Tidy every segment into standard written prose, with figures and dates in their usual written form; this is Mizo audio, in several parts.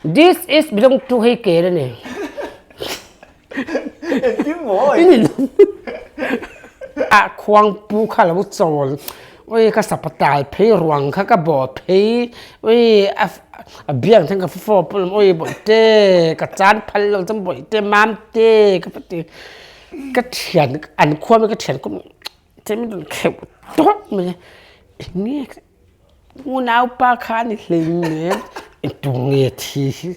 This is belong to hei kel a ni. Engtin maw? A khuang pu kha lo chawl. Oi ka sapatal phei ruang kha ka bawh phei. Oi a a biang thang ka fo pulm oi bawihte ka chan phal lo chang bawihte mam te ka ti ka thian an khua mi ka thian kum che min rawn kheuh tawp mai enge Unaupa kha ni hlein nen i tu nge thi hi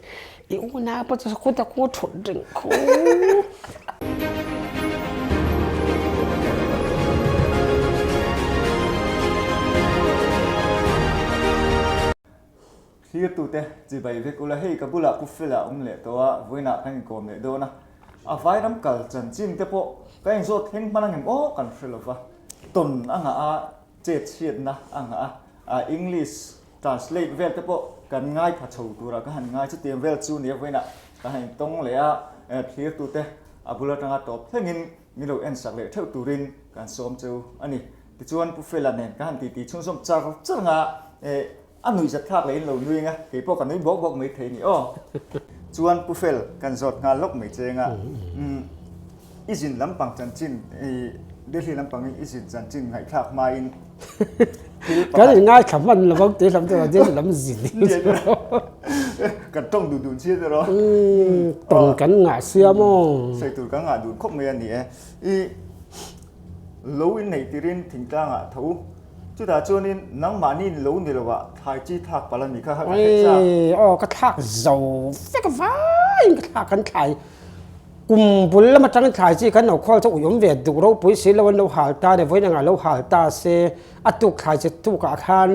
i unaupa chu kut a ku thut reng khu. Thlirtute chibai vek ula hei ka bulah Pu Fela awm leh tawh a, vawiinah kan inkawm leh dawn a, a vairam kal chanchin te pawh ka inzawt thleng hman angem aw kan hre lova, tawn a ngah a. Chet chhiatna a ngah a, English translate vel te pawh kan ngaithla chho tura ka han ngai chutiang vel chu nia vawiinah ka han intawng leh a, thlirtute a bul atanga tawp thlengin min lo ensak leh theuh turin kan sawm cheu a ni. Tichuan Pu Fela nen ka han titi chhunzawm char char anga A nuih zat thlak leh in lo nui anga kei pawh ka nui bawk bawk mai thei ni aw. Chuan Pu Fel kan zawt nghal lawk mai che anga i zin lampang chanchin i Delhi lampang i zin chanchin ngaihthlak hmain thil pakhat Kan in ngaithla hman lo vang tih lam chu Delhi lam zin Kan tawng duh dun chiat erawh. Tawng kan ngah sia maw. Sawi tur kan ngah dun khawp mai a ni e. I lo in neih tirin thingtlangah tho Chutah chuanin nangmahni lo ni lovah thlai chi thlak palh a ni kha ka hre chak. Oi, aw ka thlak zo vek vaiin ka thlak kan thlai kum bul lam atangin thlai chi kan lo khawl chu ui awm ve duh ropui si lo an lo hal ta nia vawiin engah lo hal ta se a tuk thlai chi tukah khan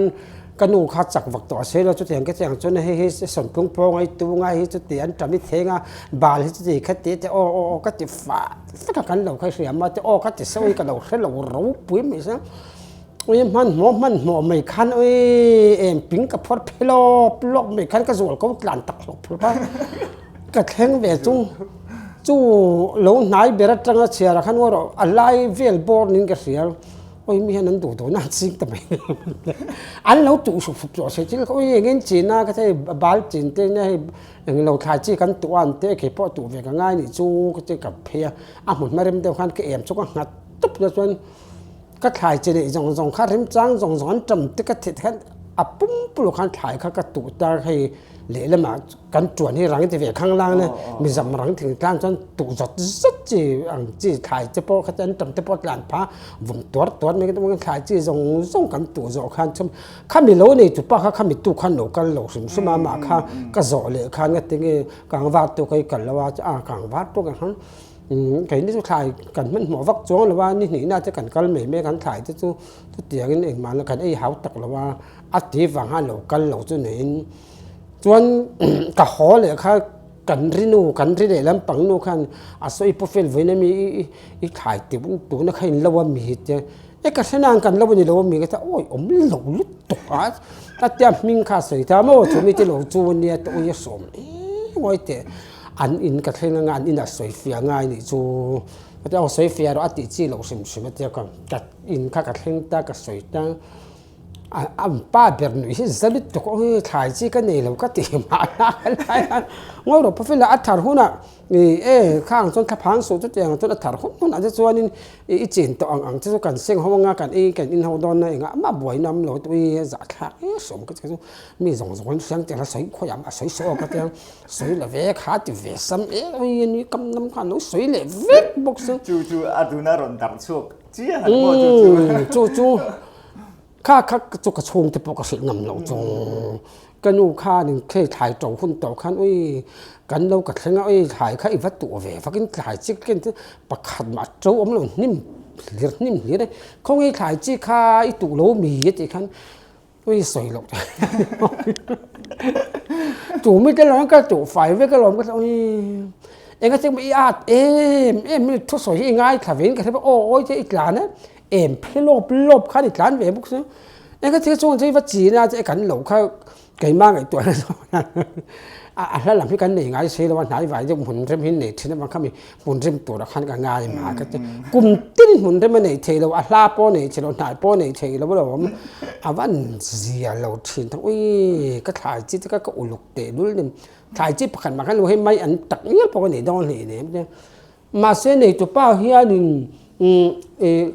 ka nu kha chak vak tawh se lo chutiang ka chiang chuan hei hi sawntlung pawng a i tung a hei chuti an tam i theng a bal hi chuti kha ti te aw aw aw ka ti fah vek a kan lo kha hriam a te aw ka ti sawi ka lo hre lo ropui mai se. Ui hmanhmawh hmanhmawh mai khan ui em ping ka phawrh phe lawp lawp mai khan ka zual ko tlan tak hlawp hlawp a ka thleng ve chung chu lo hnai ber atanga chhiar ah khan erawh a lai vel bawr niin ka hria ui mi hian an duh dawn a an ching ta mai an lo tuh hruk hruk tawh se thil kha ui eng in chin a ka hei bal chin te nia hei eng lo thlai chi kan tuh a an te kei pawh tuh ve ka ngai nih chu ka ti ka phei a a hmun hma rem deuh khan ka em chu ka nghat tawp na chuan. Ka thlai chi neih zawng zawng kha remchang zawng zawng an ṭam te ka theh khan a pumpuluk khan thlai kha ka tuh ta hei lehlamah kan ṭuan hi rang ti ve khanglang le mizam rang thingtlang chuan tuh zawt zawt chi ang chi thlai te pawh kha an ṭam te pawh tlan phah vawm tuar tuar mai ka thlai chi zawng zawng kan tuh zawh khan chuan khami lo nei tu pa kha khami tu khan lo kal lo hrim hrim a mah kha ka zawh leh khan nga tinge kangvar tu kha i kal lo a a kangvar tu ka khan Keini chu thlai kan hmanhmawh vak chuang lo a, ni hnihna te kan kal mai mai a, kan thlai te chu chutiangin engmahna kan ei hau tak lo a, a ti vang a lo kal lo chu niin chuan ka haw leh kha kan ri nu kan ri leh lampang nu khan a sawi pu fel vawiin ami i thlai tih tuna kha in lo a mi te e ka hre nang kan lo a ni lo a mi ka ti a awi awm lo lutuk a a tia hming kha a sawi ta maw chu mi te lo chu a nia te ui a sawm em teh. An in ka thleng anga an inah sawi fiah ngai nih chu ka ti a, aw sawi fiah erawh a tih chi loh hrim hrim a tia ka ka in kha ka thleng ta ka sawi ta a an pa ber nuih hi za lutuk aw hei thlai chi ka nei lo ka ti mahna ka lai a ngawi rawh pawh fela a thar hunah ih e khang chuan thlaphang suh chutiang chuan a thar hun hunah te chuanin ih i chin tawh ang ang te chu kan seng ho anga kan ei kan in ho dawn a engah mah buaina awm lo tui a zahthlak em hrim ka ti chu mi zawng zawng an hriang tel a sawi khawiah mah a sawi sawi awk a tia. Sawi la ve kha ti ve sam e ui ni kam nam khan lo sawi leh vek bawk se. Chu chu a tuna rawn darh chhuak chiah han maw chu chu. Chu chu kha kha chu ka chhung te pawh ka hrilh ngam lo chu. Ka nu khan in khei thlai to hun tawh khan ui kan lo ka thleng a ui thlai kha i va tuh ve vakin thlai chi ken chu pakhat mah to awm lo hnim hlir hnim hlir e khawnge thlai chi kha i tuh lo mi a tih khan Ui sawi loh Tu mi te lawm ka tu fai vek alawm ka ui enga cheng i at em em mi thu sawi hi i ngai thla vein ka hre aw awi che i tlan a em phe lawp lawp khan i tlan ve bawk si enga cheng chuan che i va chin a che kan lo kha keimah ngaihtuah na a hla lam hi kan nei ngai si lo a hnai vai deuh hmun rem hi nei thin avang kha mi hmun rem tura khan ka ngai ma ka ti kum tin hmun rem a nei thei lo a hla pawh nei thei lo hnai pawh nei thei lo lo awm a van zia lo thin thang ui ka thlai chi te kha ka uluk teh lul nen. Thlai chi pakhat mah khan lo hei mai an tak ngial pawh ka nei dawn hle nem. Mahse neitupa hianin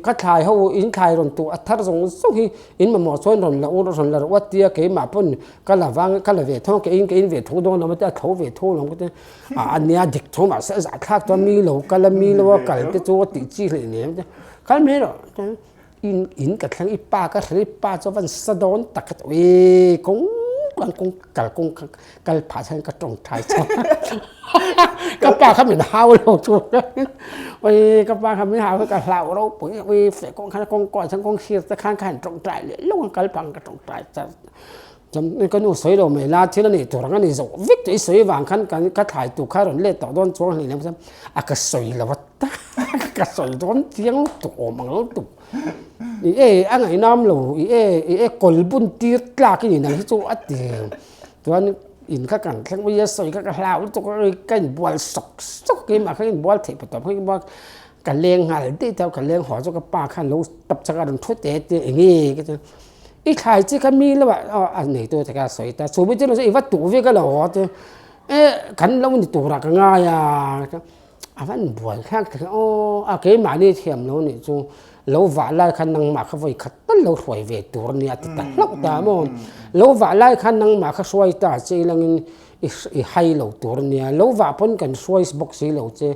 ka thlai ho in thlai rawn tuh a thar zawng zawng hi in mamawh chuan rawn la ur rawn la rawh a tia keimah pawn ka la vang ka la ve tho ka in ka in ve tho dawn lo maw a tho ve tho lo maw a a nia dik tho mahse a zahthlak chuan mi lo kal a mi lo a kal te chu a tih chi hlei nem te kal mai rawh In in ka thleng i pa ka hril i pa chu a van sa dawn tak ka ti ui kawng kawng kawng kal kawng kha kal phah chuan ka tawngtai chho ka pa kha min hau lo chu ui ka pa kha min hau ka hlau ropui ui feh kawng khan kawng kawi chuan kawng sir te khan ka han tawngtai leh lawk a kal phah ka tawngtai char chuan ka nu sawi lo mai la thil a nih tur ang a ni zawh vek tih i sawi vang khan ka thlai tur kha rawn let tawh dawn chuang hlei lem chuan a ka sawi lo a. Ka sawi dawn chiang lutuk awm ang lutuk. I e a ngaihnam lo i e i e kawl bun tir tlak i ni nang hi chu a ti. Chuan in kha kan thleng ui a sawi kha ka hlau lutuk a ka inbual sawk sawk keimah kha inbual theih pawh tawp kha ka leng nghal daih tawh ka leng haw chu ka pa khan lo tap chak a rawn thu te te enge ka ti i thlai chi kha mi lo ah a neitu te kha a sawi ta chu mi chu i va tuh ve ka lo haw te e kan lo ni turah ka ngai a. A van buai thlak tak aw a keimahni thiam lo nih chu lo vah lai khan nangmah kha vawi khat tal lo hruai ve tur a nia ti ta hlauh ta maw lo vah lai khan nangmah kha hruai ta che ilangin i i hai lo tur a nia lo vah pawn kan hruai bawk si lo che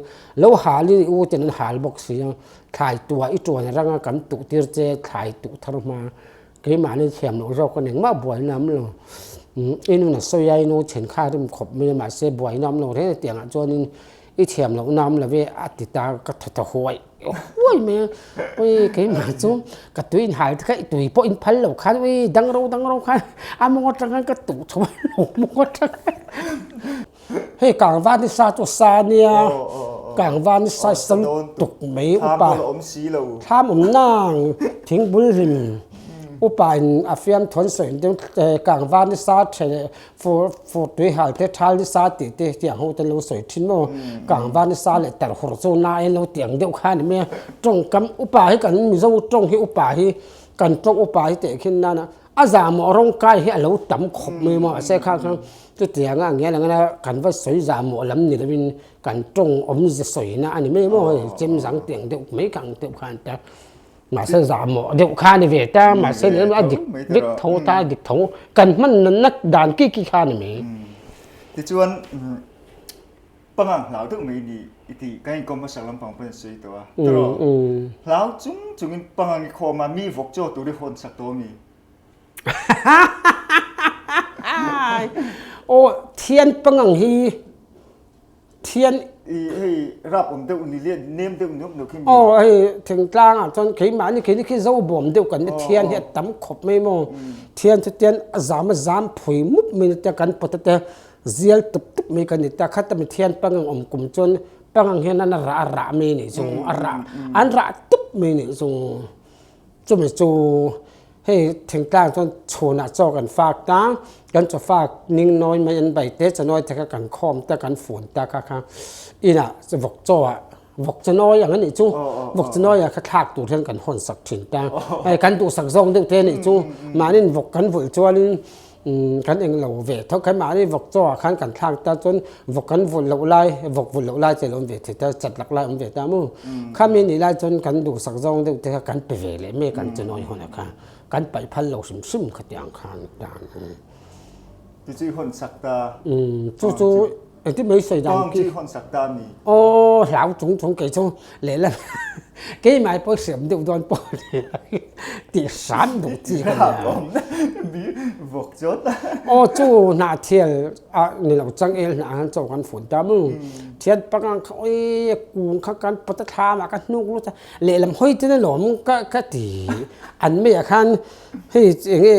lo hal in i u ten an hal bawk si a thlai tuah i tuan ranga kan tuh tir che thlai tuh thar hma Keimahni thiam loh zawk a ni engmah buaina awm lo. I nun a sawi a, i nu then kha a rim khawp mai a, mahse buaina awm lo reng a tiangah chuanin i thiam lohna awm lo e a ti ta ka thaw ta huai huai mai a. Ui keimah chu ka tui inhal te kha i tui pawh in phal lo khan ui dang ro dang ro khan a mawng atang khan ka tuh chho a lo mawng atang khan. Hei kangva ni sa chu sa nia kangva ni sa sa lutuk mai upa thlam awm nang thingbul hlim upa in a fiam thawn sawi deuh kangva ni sa the fur fur tui hal te thal ni sa tih te tiang ho te lo sawi thin maw kangva ni sa leh tar hur chu na in lo tiang deuh kha ni mai a tawngkam upa hi kan mizo tawng hi upa hi kan tawng upa hi tehkhin nana A zahmawh rawng kai hi a lo tam khawp mai maw mahse kha khan chutianga a ngial angin a kan va sawi zahmawh lam ni lovin kan tawng awmze sawina a ni mai maw hei chem zang tiang deuh mai kha ang deuh khan ta mahse zahmawh deuh kha a ni ve ta mahse lem a dik vek tho ta a dik tho kan hman natna dan ki ki kha a ni mai. Tichuan Pangang hlau deuh mai ni i ti kan inkawm hmasa lampang pawhin sawi tawh a tawrh hlau chung chungin pangang i khawm a mi vawk chaw tur i hawn sak tawh a mi? Aw thian pangang hi thian I hei rap awm deuh ni lian nem deuh nuap nuap khi mi? Aw hei thingtlang ah chuan keimah ni keini khi zo bawm deuh kan ni thian hi a tam khawp mai maw thian chu tian a zam a zam phui mup mai te kan pawt te Zial tup tup mai ka ni ta khat a mithian pangang awm kum chuan pangang hian an rah a rah mai nih chu a rah an rah tup mai nih chu chumi chu hei thingtlang chuan chhunah chaw kan fak ta kan chaw fak ning nawi mai an bai te chanawi te kha kan khawm ta kan fun ta kha kha inah vawk chaw ah vawk chanawi ang a nih chu vawk chanawi ah kha thlak tur hian kan hawn sak thin ta hei kan duhsak zawng deuh te a nih chu mahni vawk kan vulh chuanin Kan eng lo ve tho khan mahni vawk chaw ah khan kan thlak ta chuan vawk kan vulh loh lai vawk vulh loh lai che lo awm ve thei ta chat lak lai awm ve ta maw khami nih lai chuan kan duhsak zawng deuh te kha kan pe ve leh mai kan chanawi hunah khan kan paih phal lo hrim hrim khatiang khan tan. Ti chu i hawn sak ta. Chu chu Engtin mai sawi dan ki. Hawn sak ta mi. Aw hlau chung chung kei chu lehlam keimah pawh hriam deuh dawn pawh ti hram duh chi ka nia. Mi vawk chawt. Aw chu hnah thial a ni lo changel hnah khan chaw kan fun ta mu. Thian pangang kha oi kung kha kan pawt a thlam ah ka hnuk lut a lehlam hawi ten alawm ka ka ti an mei ah khan hei enge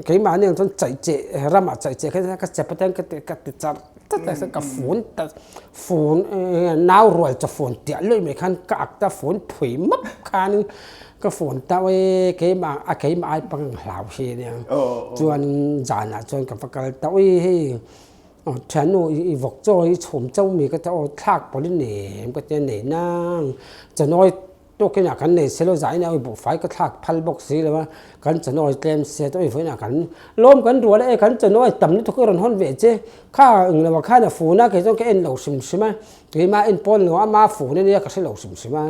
keimahni ang chuan chaih cheh ramah chaih cheh khan ka chep atan ka ti ka ti char ka phone ta phone nau rual cha phone tiah lawih mai khan ka ak ta phone phui map khan ka phone ta oi keimah a keimah ai pang hlau hi nia chuan zanah chuan ka va kal ta oi hei thiannu i vawk chaw i chhum chau mi ka ti aw thlak pawlh i nem ka tia nei nang chanawi. Tukin ah kan nei silo zah in a buhfai ka thlak phal bawk si lo a, kan chanawi tlem se te vawiin ah kan lawm kan rual a e kan chanawi tam lutuk i rawn hawn ve che kha eng lo ah khan a fun a kei chuan ka en lo hrim hrim a keimah en pawn lo a ama fun ania ka hre lo hrim hrim a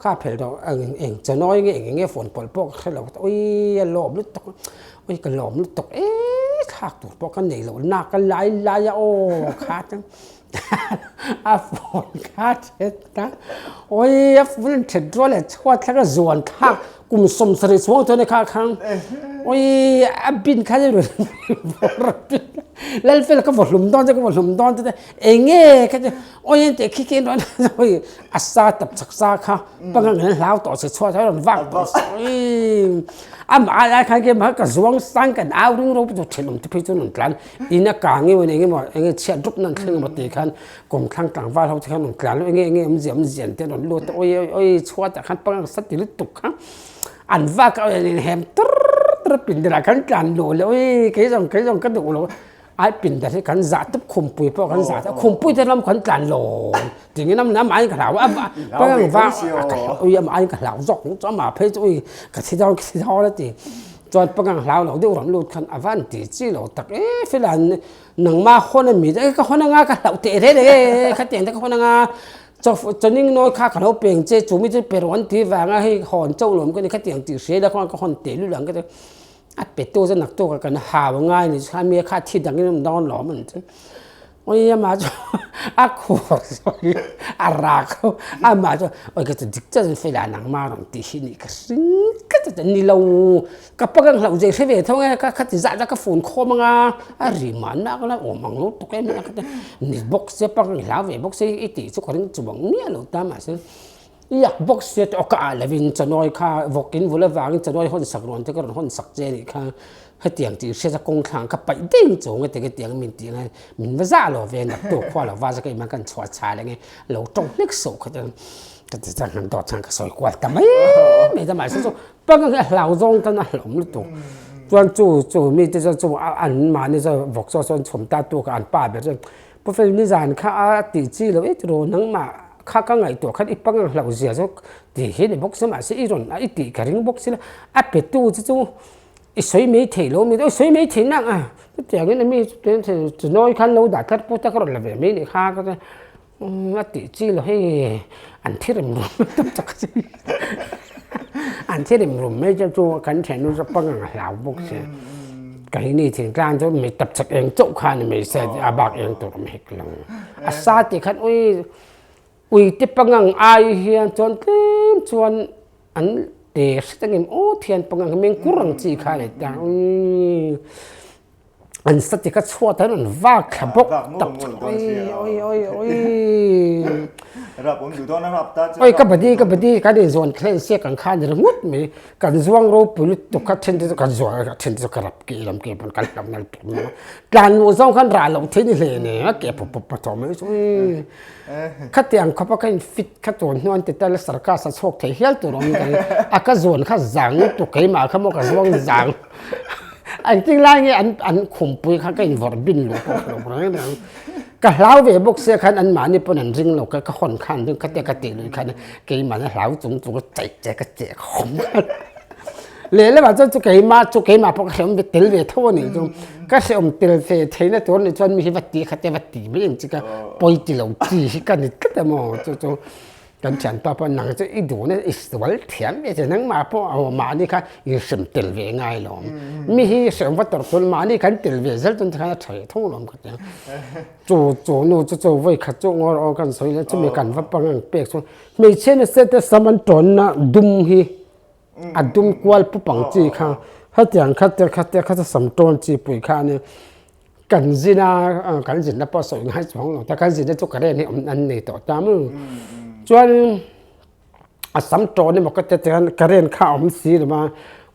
kha phel rawh eng eng chanawi nge eng eng nge phone pawlh pawh ka hre lo ui a lawm lutuk ui ka lawm lutuk e thlak tur pawh ka nei lo nak a lai lai a aw kha chuan A phone kha thet a, oi a phone thet rual leh chhuat thlak a zuan thlak kum 70 chhuang chuan kha khang oi a bin kha chu Lalfela ka vaw hlum dawn che ka vaw hlum dawn che enge kha chu oi an tih khi khi an rawn oi a sa tap chak sa kha pangang an hlau tawh che chhuat a rawn vak tawh oi amah lai khan keimah ka zuang sang kan au ring ro chu thenawm te phei chu an rawn tlan In a kang emaw eng emaw eng nge chhiat rup nan thleng emaw tih khan kum thlang tlangval ho te khan rawn tlan eng nge eng nge awmzia awmzia an te rawn lut a oi oi oi chhuatah khan pangang sa ti lutuk kha an vak a oi an inhem tur tur a pindanah khan tlan luh leh oi kei zawng kei zawng ka duh lo ai pindan hi kan zah tup khumpui pawh kan zah khumpui te lam kan tlan lo tingin amah amahin ka hlau a pangang vak oi amahin ka hlau zawk chu amah phei chu oi ka thi dawn ka thi dawn a ti. Chuan pangang hlau lo deuh rawn lut khan a van ti chi lo tak e fela nangma hawn a mi e ka hawn anga ka hlauh teh reng e khatiang te ka hawn anga chawning nawi kha ka lo peng che chu mi chu pe rawh an ti vanga hei hawn chauh lawm ka ni khatiang tih hria ila khawnga ka hawn teh lul ang ka ti a pe tu chu naktuk ah kan hau angai ni chuan mi kha thi dangin awm dawn lawm an ti. Oi amah chu a khur sawi a rak ho amah chu oi ka chu dik chiah chuan fela nangmah rawn tih hi nih ka hring tlat a chuan ni lo ka pa ka hlauh zai hre ve tho nge ka khati zah zah ka phone khawm anga a ri mahna ka la awm ang lo tuk em a ka ti ni bawk sia pa ka hlau ve bawk sia i tih chu ka ring chuang miah lo ta mahse Iak bawk sia tawh ka ah lovin chanawi kha vawk in vul avangin chanawi hawn sak rawn te ka rawn hawn sak che anih kha hetiang tih hriat a kawng thlang ka paih deng chung a ti hetiang min tih ang min va zah lo ve naktuk khua lo va zaka imang kan chhuah chhal ange lo tawng hlek suh kha chuan ka ti chuan han dawt chuan ka sawi kual ta mai mai ta mahse chu pangang hi a hlau zawng tan a hlauhawm lutuk chuan chu chu mi te chuan chu an mahni chuan vawk chaw chuan chhawm ta tu kha an pa ber chuan Pu Fel nizan kha a tih chi lo e tiraw nangmah kha ka ngaihtuah khan i pangang hlauh zia chu tih hi ni bawk si mahse i rawn i tih ka ring bawk si la a pe tu chu chu i sawi mai thei lo mi i sawi mai thei nak a chutiangin a mi chu nawi khan lo dah tlat pawh ta ka rawn la ve mai nih kha ka a tih chi lo hei an thi rem rum tam tak a ni an thi rem rum mai chu chu kan thiannu chu pangang a hlau bawk si Keini thingtlang chu mi tap chak eng chauh kha ni mai se a bak eng tur awm hek lo. A sa ti khan ui ui te pangang ai hian chuan tlem chuan an te hret angem aw thian pangang hi meng kur ang chi kha ni ta ui an sa ti kha chhuat an rawn vak thla bawk tak oi oi oi oi Rap awm duh dawn a rap ta chu oi ka badi ka badi kan inzawn thlen siak ang kha ni ringawt mai. Kan zuang ropui lutuk kha then te chu kan zuang a then te chu ka rap ke lam ke pawn kan hlauh nal tuk mai a. Tlan luh zawng khan rah loh theih ni hle ne a ke pawp pawp a tawh mai chu khatiang khawp a ka in fit kha tun hnuan ti tal circus a chhuak thei hial tur awm ka ring a ka zuan kha zang lutuk keimah kha maw ka zuang zang engtin lai nge an an khumpui kha ka in vawrh bin luh pawh ka lo reng reng. Ka hlau ve bawk sia khan anmahni pawn an ring lo ka ka hawn khan ring khatia ka tih lui khan keimah na hlau chung chung a chaih che ka cheh khawm khan lehlamah chuan chu keimah chu keimah pawh ka hrehawm ve tel ve tho a nih chu ka hrehawm tel ve theihna tur a nih chuan mi hi va ti khatia va ti mai ang chi ka pawi ti lo chi hi ka ni tlat a maw chu chu Kan thianpa pawh nang chu i duhna i sual thiam ve che nangmah pawh aw mahni kha i hrem tel ve ngai lo mi hi hrem va tawrh tul mahni kan tel ve zel chuan tikhan a tha leh tho lawm ka ti a chu chu nu chu chu vawi khat chu ngawr aw kan sawi leh chumi kan va pang ang pek chuan hmeichhia nasa te sam an tawnna dum hi a dum kual pup ang chi kha hetiang kha te kha te kha chu sam tawn chi pui kha a nia. Kan zin a, kan zinna pawh sawi ngai chuang lo ta, kan zinna chu current hi awm an nei tawh ta maw. Chuan a sam tawn emaw ka ti chuan current kha a awm si lo va,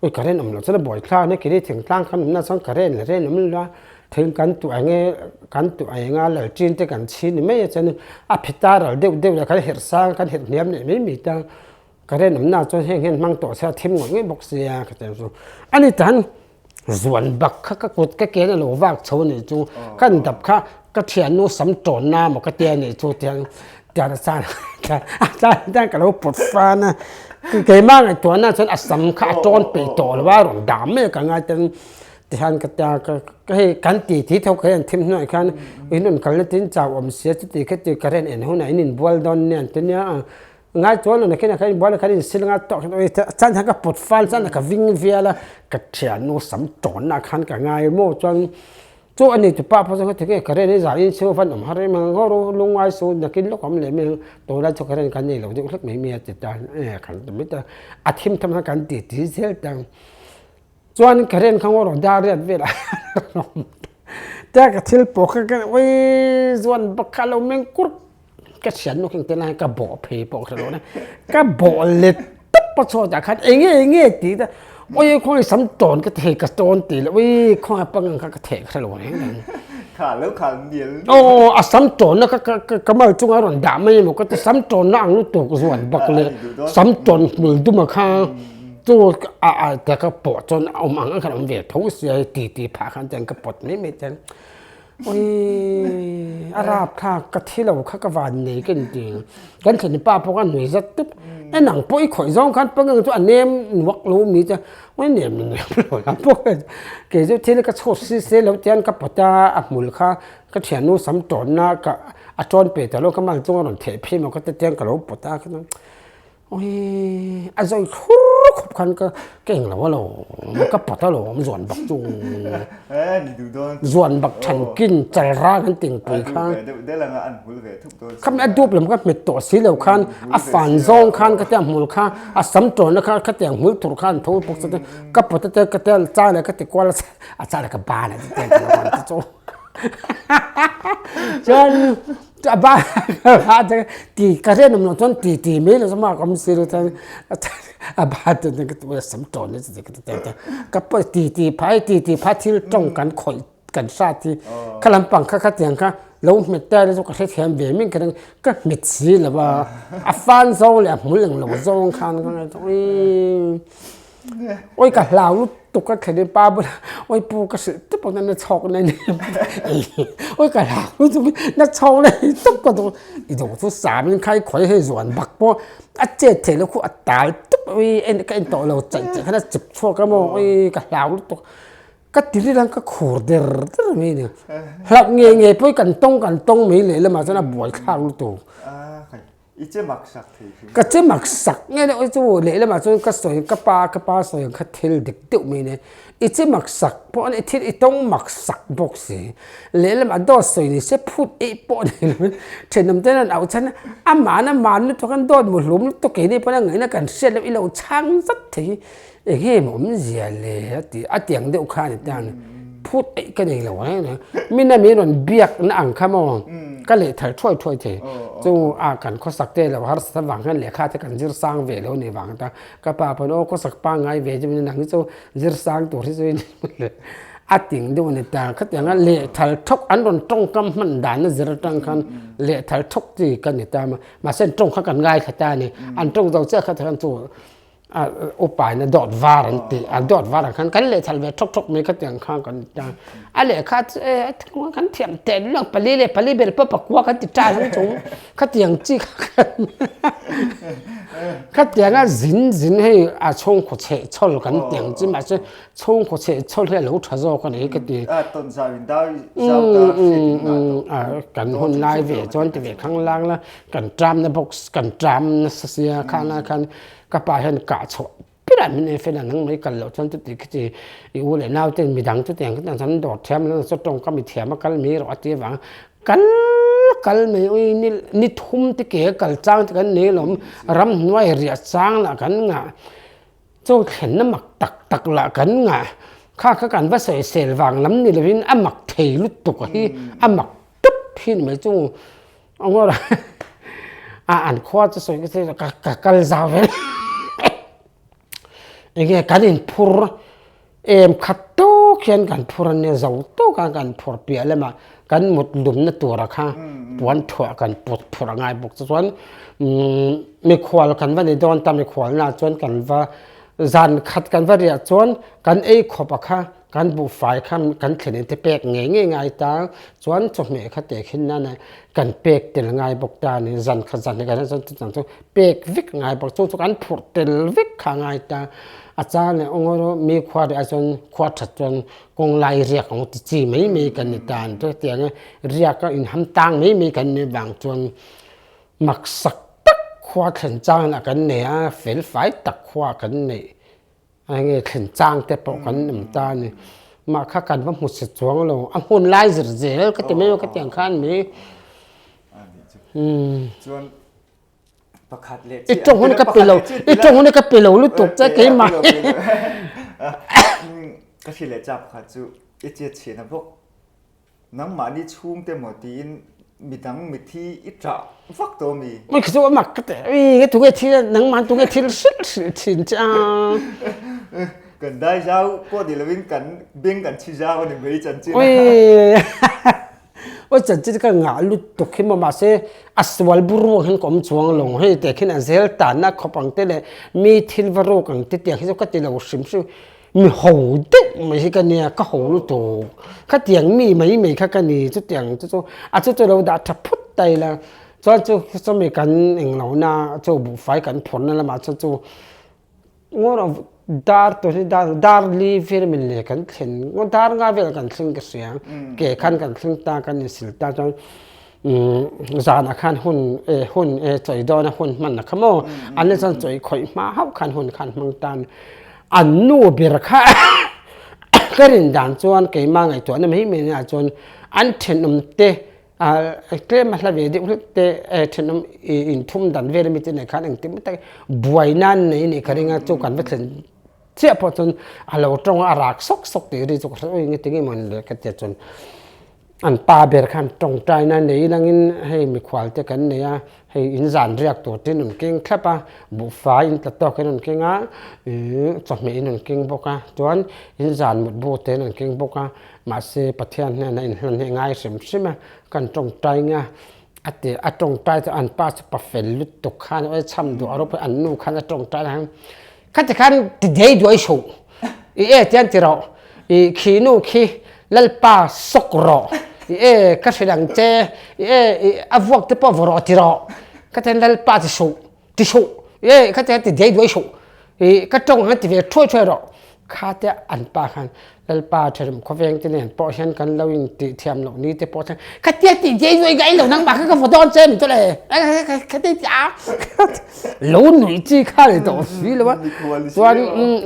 ui current awm loh chuan a buai thlak ania keini thingtlang khan awmna chuan current leh reng awm lo va, thil kan tuah eng nge kan tuah eng a lalṭin te kan chhin ni mai a chuan a phe ta ral deuh deuh leh kan herh sang kan herh hniam leh mai mai ta. Current awmna chuan heng hian hmang tawh se a thim ngawih ngawih bawk sia ka ti ang chu. Ani tan Zuan bak kha ka kut ka ken a lo vak chho a nih chu kan dap kha ka thiannu sam tawnna maw ka tia nih chu tiang tiang a chan a chan hian ka lo pawt fan a. Keimah ngaihtuahna chuan a sam kha a tawn peih tawh lo a rawn dah mai a ka ngai ten tihian ka tia ka hei kan ti thi tho kha hian thim hnuaiah khan in rawn kalna tin chau awm sia chuti kha ti current en hunah in inbual dawn nia an ti nia a ngai chuan lo nakin ah khan inbual ah khan insil nga tawk hian chuan hian ka pawt fal chuan ka ving vial a ka thiannu sam tawnna khan ka ngai maw chuan Chu a ni tupa pawh chuan ka ti nge ka ren hi zah in chhung van awm har em ang ngawr u lungngai su nakin lawk awm leh mai ang tunlai chu ka ren kan nei lo deuh hlek mai mai a ti ta e kan ti mai ta a thim tham khan kan ti ti zel ta chuan ka ren kha ngawr dar riat vel ah tia ka thil pawh kha ka ui zuan bak kha a lo meng kur ka hriat nuk eng te lai ka bawh phei pawh ka hre lo na ka bawh let tawp a chhuat ah khan eng nge eng nge tih te ui khawngaih sam tawn ka thei ka tawn tih leh ui khawngaih pangang kha ka theh ka hre lo reng reng kha lo khal mial aw a sam tawn na ka ka ka mal chunga rawn dah mai emaw ka ti sam tawn na ang lutuk zuan bak leh sam tawn hmul dum a kha chu a a te ka pawh chuan a awm ang ang khan a awm ve tho sia ti ti phah khan chuan ka pawt mai mai chuan Ui, a rap kha ka thi lo kha ka van nei ka inti. Kan thlen pa pawh kha a nui zat tup. E nang pawh i khawih zawng khan pangang chu a nem nuak lo mi te. Ui nem ni nem lo lam pawh kha kei chu thil ka chhut si se lo tian ka pawt a, a hmul kha ka thiannu sam tawnna ka a tawn pe ta lo ka mal chunga rawn theh phei maw ka ti tian ka lo pawt a. Ui, a zawi thlur khawp khan ka ka eng lo a lo, ka pawt a lo awm zuan bak chu. Zuan bak than kin chal rang an tingpui kha. Khami a dup lam ka hmet tawh si lo khan a fan zawng khan ka tia hmul kha a sam tawnna kha khatiang hmul tur khan tho bawk chuan ka pawt a te ka tia cha leh ka ti kual a a cha leh ka ban a ti te chu. Chuan a ba ti ka rian awm loh chuan ti ti mai lo chuan mark awm si lo chuan a ba te chuan ka ti sam tawn nasa ka ti ta ka pawi ti ti phai ti ti phai thil tawng kan khawih kan hrat hi kha lampang kha khatiang kha lo hmet ta ila chu ka hrethiam ve mai ka ring ka hmet si lo va a fan zawng leh a hmul englo zawng khan ka ngaihtuah uii. Oi ka hlau lutuk ka thlen in pa bulah oi pu ka hrilh tawp ang na chhawk na ni oi ka hlau lutuk na chhawk na ni tawp ka duh i duh chu sam in khai khawi hei zuan bak pawh a chet theih loh khu a tal tawp oi en ka en tawh lo chaih chaih khan a chip chhuak a maw oi ka hlau lutuk ka ti rilh ang ka khur der der mai a ni hlauh nge nge pawh hi kan tawng kan tawng mai lehlamah chuan a buaithlak lutuk. I che mak sak thei hrim. Ka che mak sak nge deuh chu lehlamah chuan ka sawi ka pa ka pa sawi ang kha thil dik deuh mai nia. I che mak sak pawh a ni thil i tawng mak sak bawk si. Lehlamah dawt sawi ni se phut eih pawh a ni lo. Thenawm ten an auh chhan a, aman aman lutuk an dawt muhlum lutuk keini pawn a ngaihna kan hriat loh i lo chhang zat thei hi eng nge maw awmzia le a ti a tiang deuh kha a ni ta a ni. Phut eih ka nei lo reng reng. Mina min rawn biak na ang kha maw ka leh thar thuai thuai thei. Chu a kan khawsak te lo harsat avang hian lehkha te kan zir sang ve lo ni vang ta. Ka pa pawn aw khawsak pangngai ve chu nang hi chu zir sang tur hi chu a ting deuh a ni ta. Khatianga lehthal thawk an rawn tawngkam hman dan a zir atang khan lehthal thawk chi ka ni ta. Mahse an tawng kha kan ngaithla ta a ni. An tawng zo chiah kha khan chu upa in a dawt var an ti a dawt var ang khan kan lehthal ve thawk thawk mai khatiang kha kan ti a a lehkha chu e a thung kan thiam teh luang pali leh pali ber pawh pakua kan ti tan ang chung khatiang chi kha khatiang a zin zin hei a chhungkaw chheh chhawl kan ti ang chi mahse chhungkaw chheh chhawl hi a lo tha zawk a ni ka ti kan hun lai ve chuan ti ve khang lang la kan tramna box kan tram nasa sia khana khan Ka pa hian kah chhuah ber ah min en fel a, nang mai kal loh chuan chuti khiti i u leh nau ten midang chutiang khitiang chuan an dawr thiam lo chu tawngkam i thiam a kal mai rawh a ti avang kal kal mai ui ni ni thum te ke kal chang te kan nei alawm ramhnuai riah chang lah kan ngah chu thlenna mak tak tak lah kan ngah kha kha kan va sawisel vang lam ni lovin a mak thei lutuk a hi a mak tawp hi ni mai chu. Angawr a an khua chu sawi ka ka ka kal zau vel enge kan in phur em khat tawk hian kan phur ania zo tawk a kan phur piah lamah kan mut lumna tura kha puan thuah kan put phur a ngai bawk chu chuan umm mikhual kan va ni dawn ta mikhual na chuan kan va zan khat kan va riah chuan kan ei khawp a kha. Kan buhfai kha kan thlen te pek ngei ngei ngai ta, chuan chawhmeh kha teh khin nana kan pek tel ngai bawk ta a ni. Zan khat zan hnih kan chuan chutiang chu pek vek ngai bawk, chu chu kan phurh tel vek kha ngai ta. A chang leh aw ngaw mi khua rih ah chuan khua that chuan kawng lai riak ang ti chi mai mai kan ni ta a ni. Chutiang riak a inham tang mai mai kan nih vang chuan maksak tak khua thlen chang ah kan nei a, fel fai tak khua kan neih Enge thlen chang te pawh kan awm ta a ni. Mah kha kan va hmu si chuang lo, a hmun lai zir zel ka ti mai a ka ti ang khan mi. Chuan pakhat leh I tawng hun ka pe lo, i tawng hun ka pe lo lutuk che keimah. Ka hrilh leh cha pakhat chu i chet chhiahna bawk. Nangmahni chhungte maw tiin midang mithi i ṭah vak tawh mi? Ui khi chu a mak ka ti. Ui ka tunge thil a nangmah tunge thil hrilh hrilh thin che a. Kan dai zau pawh ni lovin kan beng kan chhi zau a ni mai chanchin a. Ui ui chanchin ka ngah lutuk hi maw mahse a sual bur ruang hian ka awm chuang lo. Hei teh khin a zel tanna khawp ang te leh mi thil va rawk ang te tiang hi chu ka ti lo hrim hrim. Mi ho deuh mai hi ka nia, ka ho lutuk. Khatiang mi mai mai kha ka ni, chutiang chu chu a chu chu lo dah tha phut ta ila. Chuan chu chumi kan englo na chu buhfai kan phurna lamah chuan chu ngaw dar tur hi dar dar li vel min leh kan thlen ngaw dar nga vel kan thleng ka hria. Ke khan kan thleng ta kan insil ta chuan Zanah khan hun e hun e chawi dawn a hun hman a kha maw an ni chuan chawi khawih hma hauh khan hun khan hmang tan an nu ber kha ka rin dan chuan keimah ngaihtuahna mai mai ah chuan an thenawm te tlem a hla ve deuh hlek te thenawm inthum dan vel ami te nen khan engtin tak buai nan nei anih ka ring a chu kan va thlen chiah pawh chuan a lo tawng a a rak sawk sawk tih ri chu ka hre ui nge tinge mawni le ka tia chuan An pa ber khan tawngtaina nei langin hei mikhual te kan nei a, hei in zan riak tur te in rawn keng thlap a, buhfai in tla tawk in rawn keng a, ih chawhmeh in rawn keng bawk a, chuan in zan mutbu te in rawn keng bawk a, mahse Pathian hnenah inhlan hi a ngai hrim hrim a, kan tawngtai nia a ti a tawngtai chu an pa chu pa fel lutuk khan awi chham duh a rawp an nu khan a tawngtai a Khati khan ti dei duai suh. I e tian ti rawh. I khi nu khi Lalpa sawk rawh. I e ka hrilh ang che. I e i a vuak te pawh vaw rawh ti rawh. Khatian Lalpa ti suh ti suh. I e khatian ti dei duai suh. I ka tawng ang ti ve thuai thuai rawh. Kha te an pa khan Lalpa thenawm khawveng te nen pawh hian kan lo in tih thiam loh ni te pawh thleng khatia tih diai duai ngai lo nangmah kha ka vaw dawn che min chu le khatia ti a lo nuih chi kha ni tawh si lo a chuan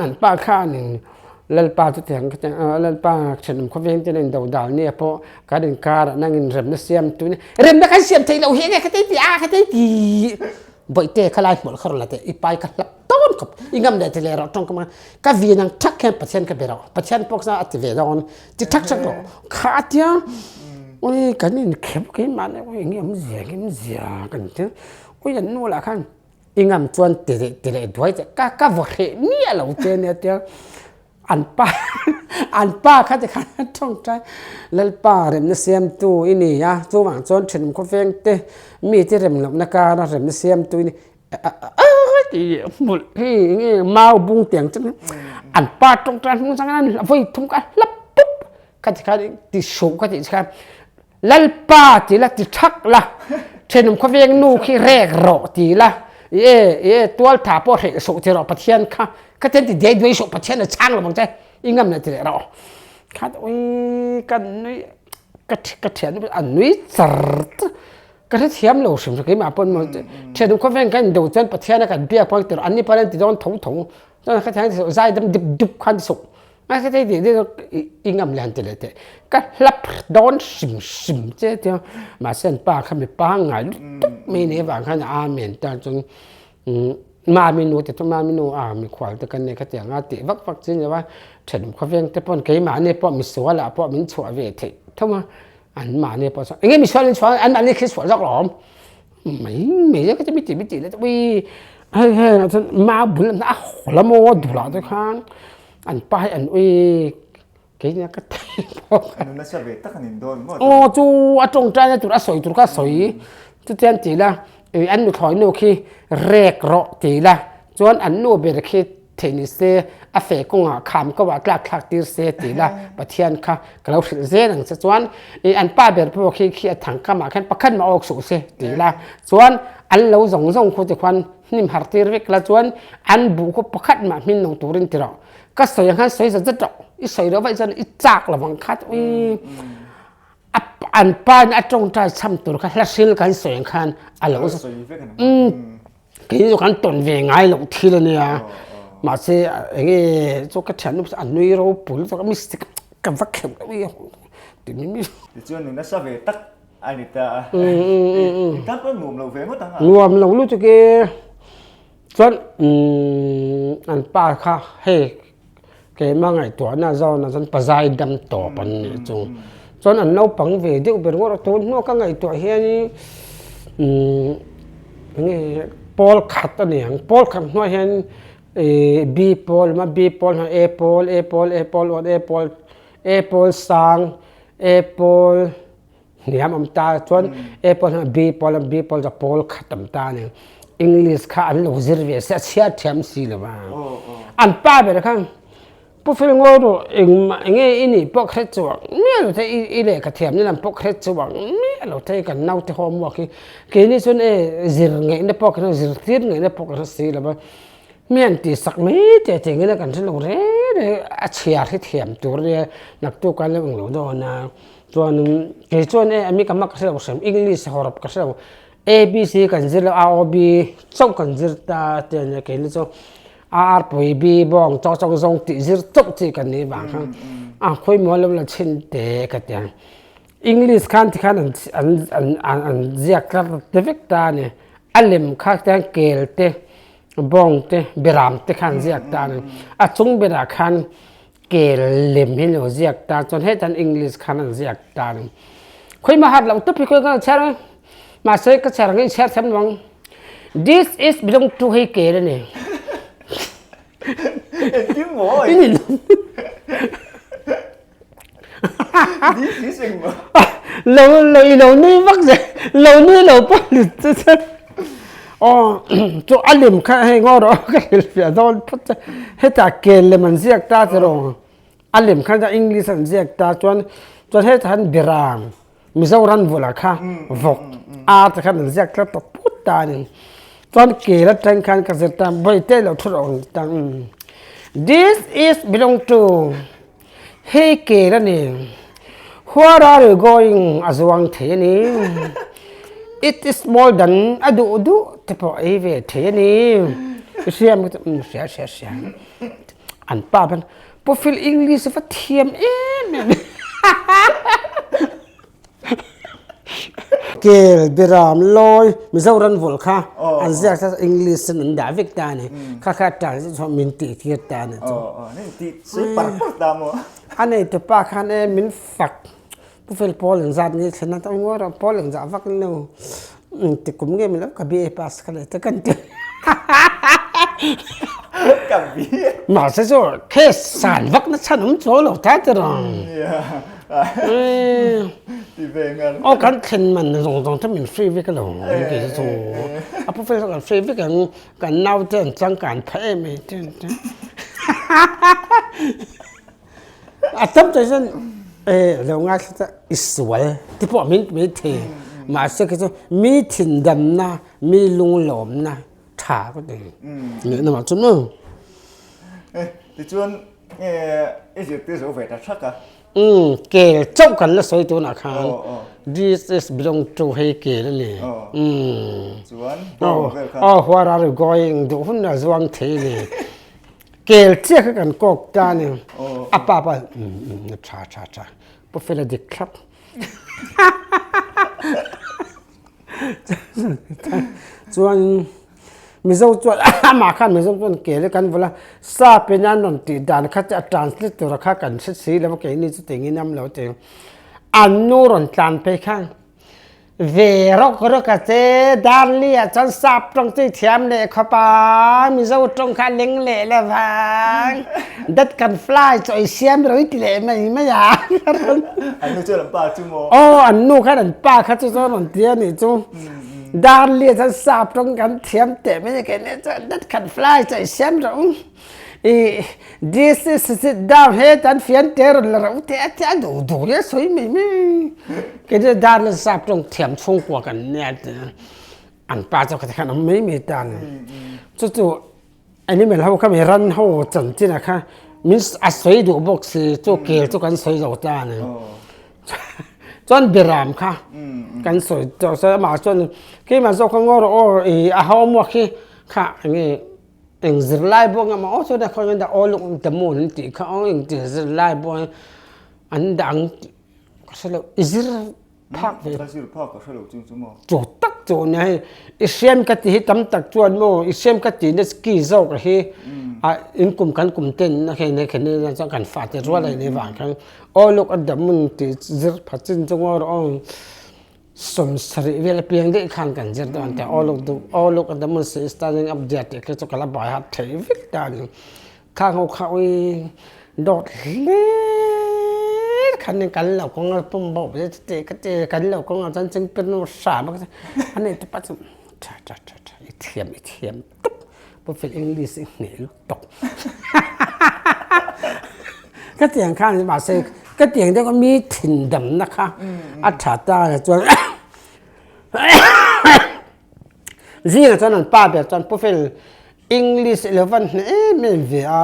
an pa khanin Lalpa chu tiang khatiang Lalpa thenawm khawveng te nen do dal nia pawh kan inkarah nangin remna siam tu nia remna kan siam theih loh hi enge khatia ti a khatia ti bawihte khalai hmawlh kha rawn la teh i pai ka hlap tawn khawp i ngam leh ti leh rawh tawng ka mang ka vin ang thak hian Pathian ka be rawh Pathian pawh kha a ti ve dawn ti thak thak rawh kha a tia ui kan in khep keimah nih ui enge awmzia enge awmzia kan ti ui an nu lah khan i ngam chuan ti leh ti leh duai che ka ka vaw hreh miah lo che nia tia an pa an pa kha ti khan a tawngtai Lalpa remna siamtu i ni a chuvang chuan thenawm khawveng te mite rem lohna kara remna siamtu i ni hmulh hi nge mau bung tiang chu an pa tawngtai hnung chang an vawi thum ka hlap pup kha ti khan ti suh ka tih khan Lalpa ti la ti thak la thenawm khawveng nu khi rek rawh ti la e e tual tha pawh hreh suh ti rawh Pathian kha kha ten ti dei duai suh Pathian a chhang lo ang che i ngam leh ti leh rawh kha ui kan nui ka ka thian an nui char Ka hrethiam lo hrim hrim keimah pawn maw thiannu khawveng kan indo chuan Pathian a kan biak pawh tirh anni pawn an ti dawn tho tho chuan ka thian zai dam dip dup khan ti suh a ka thei tih i ngam leh han ti leh teh ka hlap dawn hrim hrim che tia mahse an pa kha mi pangngai lutuk mai nei avang khan amen ta chuan mami nu te chu mami nu a mikhual te kan nei kha tiang a tih vak vak chi ni lo a thenawm khawveng te pawn keimahni pawh misual ah pawh min chhuah ve theih tho a. An mahni pawh chuan enge misual in chhuah an mahni khi sual zawk lawm mai mai ka ti mi ti mi ti le ui hei hei ah chuan mau bul a haw la maw dul ah te khan an pa hi an ui kei nia ka thei bawk a nasa ve tak an in dawn maw aw chu a tawngtai na tur a sawi tur kha a sawi chuti an ti la an nuthlawi nu khi rek rawh ti la chuan an nu ber khi. Theih ni se, a feh kawngah kham ko ah tlak thlak tir se ti la Pathian kha ka lo hrilh zel ang che. Chuan i an pa ber pawh khi khi a thang kam ah khan pakhat mah awk suh se ti la chuan an lo zawng zawng khu ti khuan hnim har tir vek la chuan an buh khu pakhat mah hmin lo turin ti rawh. Ka sawi ang khan sawi zat zat rawh. I sawi loh vaih chuan i chak lo ang kha ui a an pa in a tawngtai cham tur kha hla hril kan sawi ang khan a lo umm. Kei chu kan tawn ve ngai loh thil a nia, mahse eng nge chu ka thiannu a nui ropui lutuk a mistake ka va kheuh deuh i ti mi mi. Tichuan nuna sa ve tak a ni ta a, in tan pawh nuam lo ve ngawt ang a. Nuam lo lutuk e, chuan an pa kha hei Keimah ngaihtuahna zawnah chuan pazai dam tawp an nih chu. Chuan an naupang ve deuh ber ngawt a, tun hnua ka ngaihtuah hianin umm enge pawl khat a ni ang, pawl khat hnuaiah hian ih B pawl a awm a, B pawl hnuaiah A pawl, A pawl, A pawl uat, A pawl, A pawl sang, A pawl. Hniam awm ta chuan A pawl hian B pawl a B pawl chu pawl khat awm ta a ni. English kha an lo zir ve se a chhiar thiam si lo va. An pa ber khan Pu Fel Ngawi rawh engmah enge i nih pawh hre chuang miah lo thei i lehkha thiam nen an pawh hre chuang miah lo thei kan naute homework hi keini chuan e zir ngaihna pawh kan zirtir ngaihna pawh kan hre si lo va. Mi an tihsak mai teh teh ngin a kan hre lo reng reng a chhiar hi thiam tur ania naktuk an lo englo dawn a. Chuanin kei chuan e ami ka hma ka hre lo hrim English hawrawp ka hre lo ABC kan zir lo A O B chauh kan zir ta te ania keini chu A R pui B bawng chawk chawk zawng tih zir chauh chi kan nih vang khan a khawimaw lo la chhin te ka ti ang English khan tikhan an an an an an ziak tlar te vek ta a ni a lem kha tiang kel te bawng te beram te khan ziak ta a ni a chung berah khan Kel lem hi lo ziak ta chuan hetan English khan an ziak ta ni. Khoi ma hat lo tup hi khoi ka chher a mahse ka chher ang in chher thiam lo ang. This is belong to hei kel a ni. Engtin maw? In in This is eng maw? Lo lo i lo nui vak zel lo nui lo pawh ni chu chu. Aw chu a lem kha hei ngaw rawh ka hrilhfiah dawn phawt che hetah kel lem an ziak ta che rawh a lem kha English an ziak ta chuan chuan hetah hian Birang Mizoram bulah kha vawk ar te khan an ziak tlat tawh put ta a ni chuan kel atang khan ka zir ta bawihte lo thu rawh ang ti ta this is belong to Hei kel a ni. Where are you going? A zuang thei a ni. It is small dan a duh duh te pawh ei ve thei a ni. I hria maw? Umm hria hria hria. An pa pawn Pu Phil English va thiam em em. Kel Biram Lawi Mizoram vawlh kha an ziak kha English in an dah vek ta a ni. Kha kha tan chu chuan min tih tir ta a ni chu. A neitu pa khan e min fak Pu Fel Paul engzat nge thlen a ta ngawi rawh Paul engzah vak lo ti kum nge milo ka BA pass kha leh te kan ti. Ka BA. Mahse chu case san vak na chhan awm chuang lo ta ti rawh. Aw kan thlen man zawng zawng te min free vek alo kei chu chu a pu fel kan free vek ang kan nau te an changkan phah em em te te a tam te chuan e lo ngaithla ta i sual te pawh min ti mai thei mahse kei chu mi thindamna mi lunglawmna tha ka ti ngaihna mah chu maw. Tichuan i zirtir zo ve ta thak a. Umm kel chauh kan la sawi tunah khan this is belong to hei kel a ni. Umm Chuan bawng vel kha. Aw where are you going duh hun a zuang thei a ni. Kel chiah kha kan kawk ta a ni. A pa pa umm umm tha tha tha Pu Fela dik thlap. Chuan Mizo chuan amah khan Mizo chuan kel hi kan vawlh a, sap in an rawn tih dan kha chu a translate tura kha kan hre si lo a keini chu tingin am lo ti. An nu rawn tlan phei khan ve rawk rawk a che Darli ah chuan sap tawng chu i thiam leh khawp a, Mizo tawng kha a leng leh lo vang, that kan fly chaw i siam ro i ti leh mai mai a. An nu chuan an pa chu maw? Aw an nu khan an pa kha chu chuan rawn ti a nih chu. Darli ah chuan sap tawng kan thiam teh mai a keini chuan that kan fly chaw i siam ro. I this is sit down he tan fian te rawn la reuh te a tia duh duh hi a sawi mai mai. Kei chu dar na sap tawng thiam chhungkua kan nia an pa chu kha khan awm mai mai ta ni. Chu chu animal ho kha mi ran ho chanchin a kha min a sawi duh bawk si chu kel chu kan sawi zo ta ni. Chuan beram kha kan sawi tawh sawi amah chuan keimah zawk kha ngaw rawh aw i a ho muak hi kha enge eng zirlai pawh anga aw chuan a khaw dah aw luk the moon an tih kha aw engtin zirlai pawh an dah ang tih ka hre lo i zir phak ve ka zir phak ka hre lo chung chu maw chu tak chu nia hei i hriam ka tih hi tam tak chuan maw i hriam ka tih na ski zawk hi a in kum kan kum ten na hei ne khen chuan kan fate rual a in avang khan aw luk a the moon tih zir pha chin chu ngaw rawh aw. 70 vel apiang daih khan kan zir dawn teh aw look the aw look at the moon she is standing up there tih khi chu ka la bai hat thei vek ta ni khang ho kha ui dawt hlir khan in kan lo kawng a pum bo te te ka te kan lo kawng a chuan chingpir nu hram a ani te pa chu tha tha tha tha i thiam i thiam tuk pu fel english i hneh lutuk ka tiang khan mahse ka tiang deuh mi thin damna kha a tha ta a chuan zingah chuan an pa ber chuan pu fel english i lo van hneh em em ve a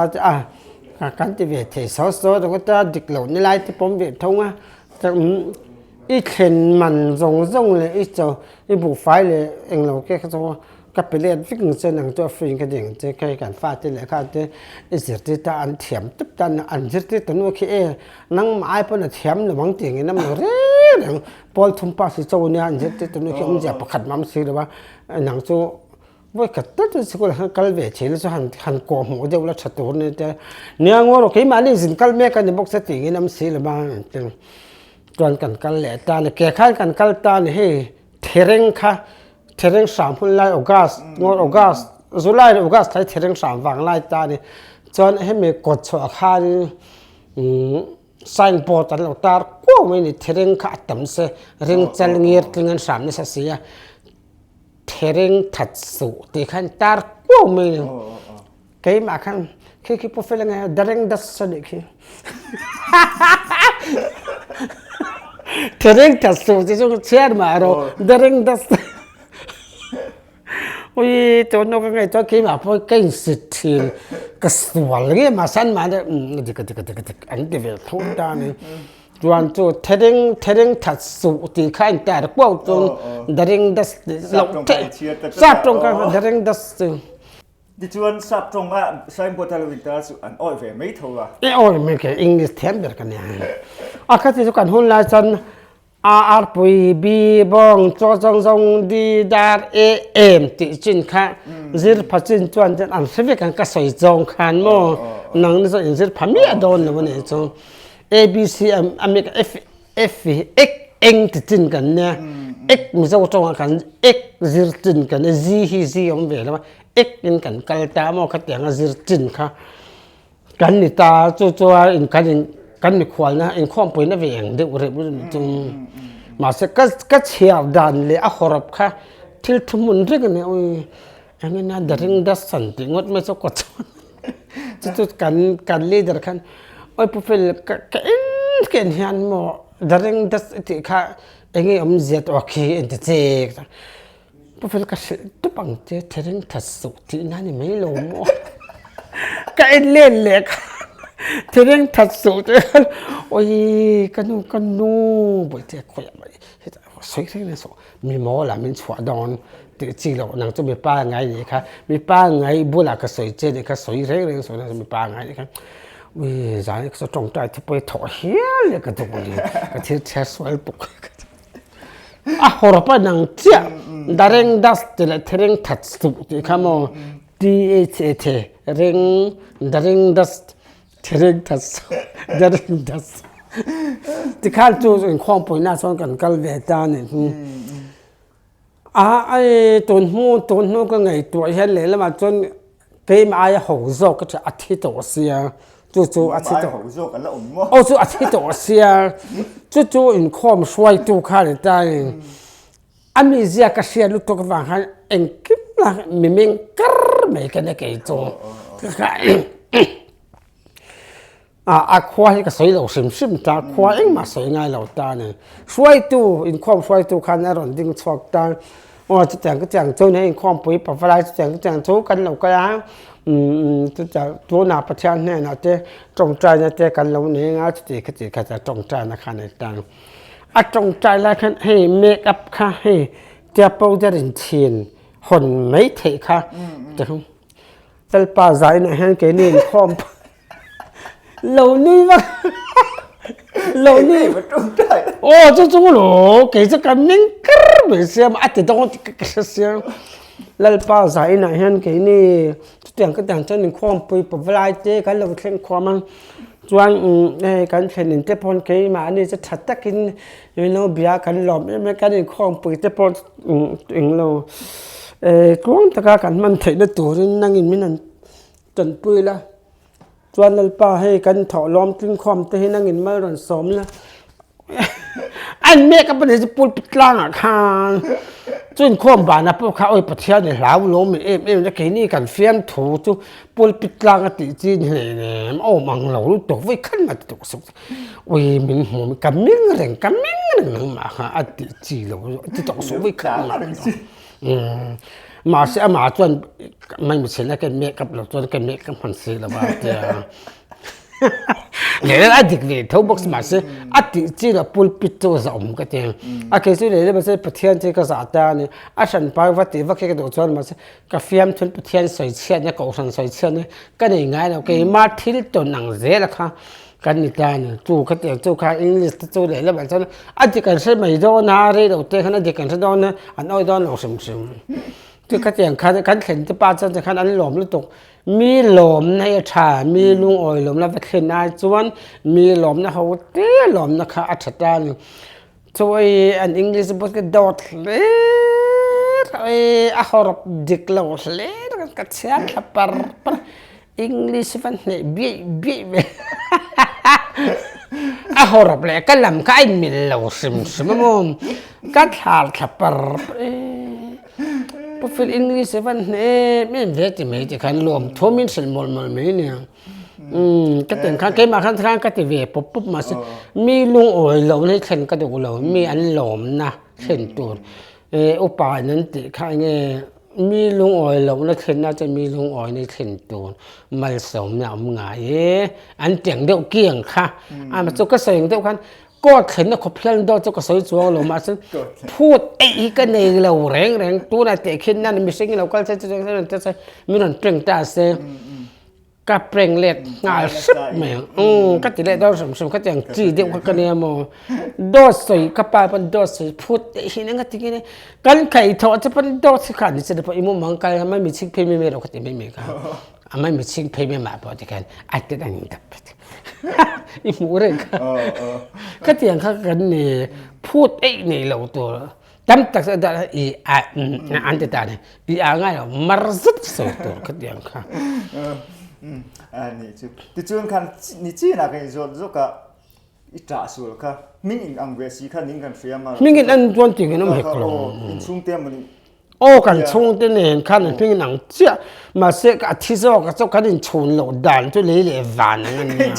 a kan ti ve thei saw saw ringawt a dik loh ni lai te pawm ve tho a i thlen man zawng zawng leh i chaw i buhfai leh englo te kha chu Ka pe let vek ang che nang chu a free in ka ding ang che kei kan fate leh kha te i zirtir ta an thiam tep ta an zirtir ta nu khi e nangmah ai pawn a thiam lo ang tih ngin a maw reng reng pawl thum pass hi cho nia an zirtir ta nu khi awmzia pakhat mam si lo a nang chu vawi khat tal chu sikul ah khan kal ve thei la chu han han kawh hmuh deuh la tha tur ni te nia ngaw rawh keimahni zin kal mek a ni bawk se tih ngin am si lo a chuan kan kal leh ta a ni ke khan kan kal ta a ni hei Thereng kha thereng hram hun lai August ngawr August July leh August thlai thereng hram vang lai ta a ni. Chuan hemi kawt chhuah khan signboard an lo tar kuau mai a ni. Thereng kha a tam se ring chal ngir tling an hram nasa si a, thereng that suh tih kha an tar kuau mai a ni. Keimah khan khi khi pu fel ange dareng das a nih khi. Thereng that suh ti chu chhiar mah rawh dareng das. Ui tun hnu ka ngaihtuah keimah pawh ka insit thin ka sual nge mahse an mahni umm dik a dik a dik a dik an ti ve tho ta a ni. Chuan chu thereng thereng that suh tih kha a intar kuau chuan dareng das tih loh theih sap tawng kha dareng das chu. Tichuan sap tawnga signboard a lo intar chu an awih ve mai tho a. I awih mai ke English thiam ber ka nia. A kha ti chu kan hun lai chuan A ar pui B bawng chaw zawng zawng D dar E em tih chin kha zir pha chin chuan chuan an hre vek ang ka sawi zawng khan maw nang ni zawng in zir pha miah dawn lo a nih chu A B C a mi F F hi ek eng ti chin kan nia ek Mizo tawngah kan ek zir chin kan nia Z hi Z a awm ve lo a ek in kan kal ta maw khatiang a zir chin kha kan ni ta chu chuan in kan in kan mikhualna inkhawmpuina ve ang deuh reuh chu mahse ka ka chhiar dan leh a hawrawp kha thil thuhmun reng a ni ui engin a the ring the sun tih ngawt mai chu kaw chuan chu chu kan kan leader khan awi pu fel ka ka en ka en hian maw the ring the tih kha enge awmzia tawh khi engti che Pu fel ka hrilh tup ang che thereng that suh tih na ni mai lo maw ka en len leh kha thereng that suh tih khan awi ka nu ka nu bawihte khawiah mai hetah sawi reng reng suh mi mawl ah min chhuah dawn tih chi loh nang chu mipa ngai nih kha mipa ngai bulah ka sawi che nih kha sawi reng reng suh nang chu mipa ngai nih kha ui zan hi ka tawngtai te pawh hi thawh hial leh ka duh a ni ka thil chhiar sual tuk. A hawrawp a nang chiah Dareng das tih leh Thereng that suh tih kha maw THA the reng Dareng das Thereng that suh Dareng das tikhan chu inkhawmpuina chuan kan kal ve ta a nih hi. A ai tun hnu tun hnu ka ngaihtuah hian lehlamah chuan Keimah aia ho zawk ka ṭha a thi tawh sia chu chu a thi tawh aw chu a thi tawh sia chu chu inkhawm hruaitu kha ni ta in a mizia ka hriat lutuk avang khan engkim lah mi meng kar mai ka ni kei chu. A khua hi ka sawi lo hrim hrim ta, khua engmah sawi ngai lo ta a ni. Hruaitu, inkhawm hruaitu khan a rawn ding chhuak ta. Aw chutiang chutiang chu hei inkhawmpui pavalai chutiang chutiang chu kan lo kal a, chutiang tunah Pathian hnenah te tawngtaina te kan lo nei anga chuti khati kha tawngtaina kha a nei ta. A tawngtai lai khan hei make up kha hei tia powder in chhin hawn mai theih kha. Lalpa zainah hian keini inkhawm lo nui vak lo nui aw chu chu lo kei chu ka meng kar mai sia a ti dawn ka hre sia Lalpa zainah hian keini chutiang ka tiang chuan inkhawmpui pavalai te kan lo thleng khawm a chuan hei kan thlen in te pawn keimahni chu tha takin ilo bia kan lawm em em kan inkhawmpui te pawh englo tluang taka kan hman theihna turin nangin min han Tanpui la, chuan Lalpa hei kan thawh lawm tlingkhawm te hi nangin mal rawn sawm la. An mek a panih chu pulpit tlangah khan chu inkhawm banah pawh kha awi Pathian i hlau lawm em em a keini kan fiamthu chu pulpit tlang a tih chin hlei nem a awm ang lo lutuk vawi khat mah ti tuk suk ui min hmu ka meng reng ka meng reng nangmah kha a tih chi lo ti tawh suh vawi khat mah. Mahse amah chuan maimitchhina ka make up lo chuan ka make up hman si lo a tia. Lehlam a dik ve tho bawk si mahse a tih chi lo pulpit chu a zahawm ka ti. A kei chu lehlam mahse Pathian chu ka zah ta a ni. A hranpa va tih vak hi ka duh chuan mahse ka fiamthun Pathian sawi chhiatna kohhran sawi chhiatna ka nei ngai lo keimah thil tawn ang zel a kha Kan ni ta a ni. Chu kha tiang chu kha English te chu lehlam ah chuan a dik an hre mai dawn a, rei lo te khan a dik an hre dawn a, an awih dawn lo hrim hrim. Chu kha tiang khan kan thlen te pa chuan tikhan an lawm lutuk. Mi lawmna hi a tha, mi lungawi lawmna va thlen ai chuan mi lawmna ho te lawmna kha a tha ta a ni. Chu ei an English bawk hi dawt hle hle a hawrawp dik lo hle ka chhiar thla par par. English van hneh biaih biaih ve a hawrawp leh ka lam kha a inmil lo hrim hrim a maw ka thlar thla par par e Pu Phil English van hneh em em ve ti mai ti khan lawm thu min hrilh mawlh mawlh mai nia umm ka ten khan keimah khan khan ka ti ve pawp pawp mahse mi lungawi loh na hi thlen ka duh lo mi an lawmna thlen tur upa in an tih kha enge Mi lungawi lohna thlenna chuan mi lungawina hi thlen tur malsawmna a awm ngai e. An tiang deuh kiang kha. Amah chu ka sawi ang deuh khan court thlenna khawp hian dawt chu ka sawi chuang lo mahse phut eih hi ka nei lo reng reng tunah tehkhin nan mihring hi lo kal se chu min rawn prank ta se. Ka prank let nghal hrep mai ang. Umm ka ti leh dawn hrim hrim khatiang chi deuh kha ka nia maw. Dawt sawi ka pa pawn dawt sawi phut daih hi eng a ti nge ni. Kan khaih thawh che pawn dawt hi kha ni che pawh i mum ang kal mai mi chhing phei mai mai lo ka ti mai mai kha. A mai mi chhing phei mai mah pawh tikhian a ti ang dap i hmuh reng kha. Khatiang kha kan ni phut eih nei lo tur. Tam tak chu dah i a an ti ta ni. I a ngai lo mar zet sawi tur kha tiang kha. A ni chu. Tichuan khan ni chin ah kan zawt zawk a i ṭah sual kha hming in ang ve si kha ning kan hria ma. Hming in an chuan ti kan awm hek lo. In chhungte maw ni. Aw kan chhungte nen khan an hming in ang chiah. Mahse a thi zawk a chu kan inchhun loh dan chu lei leh van ang a nia.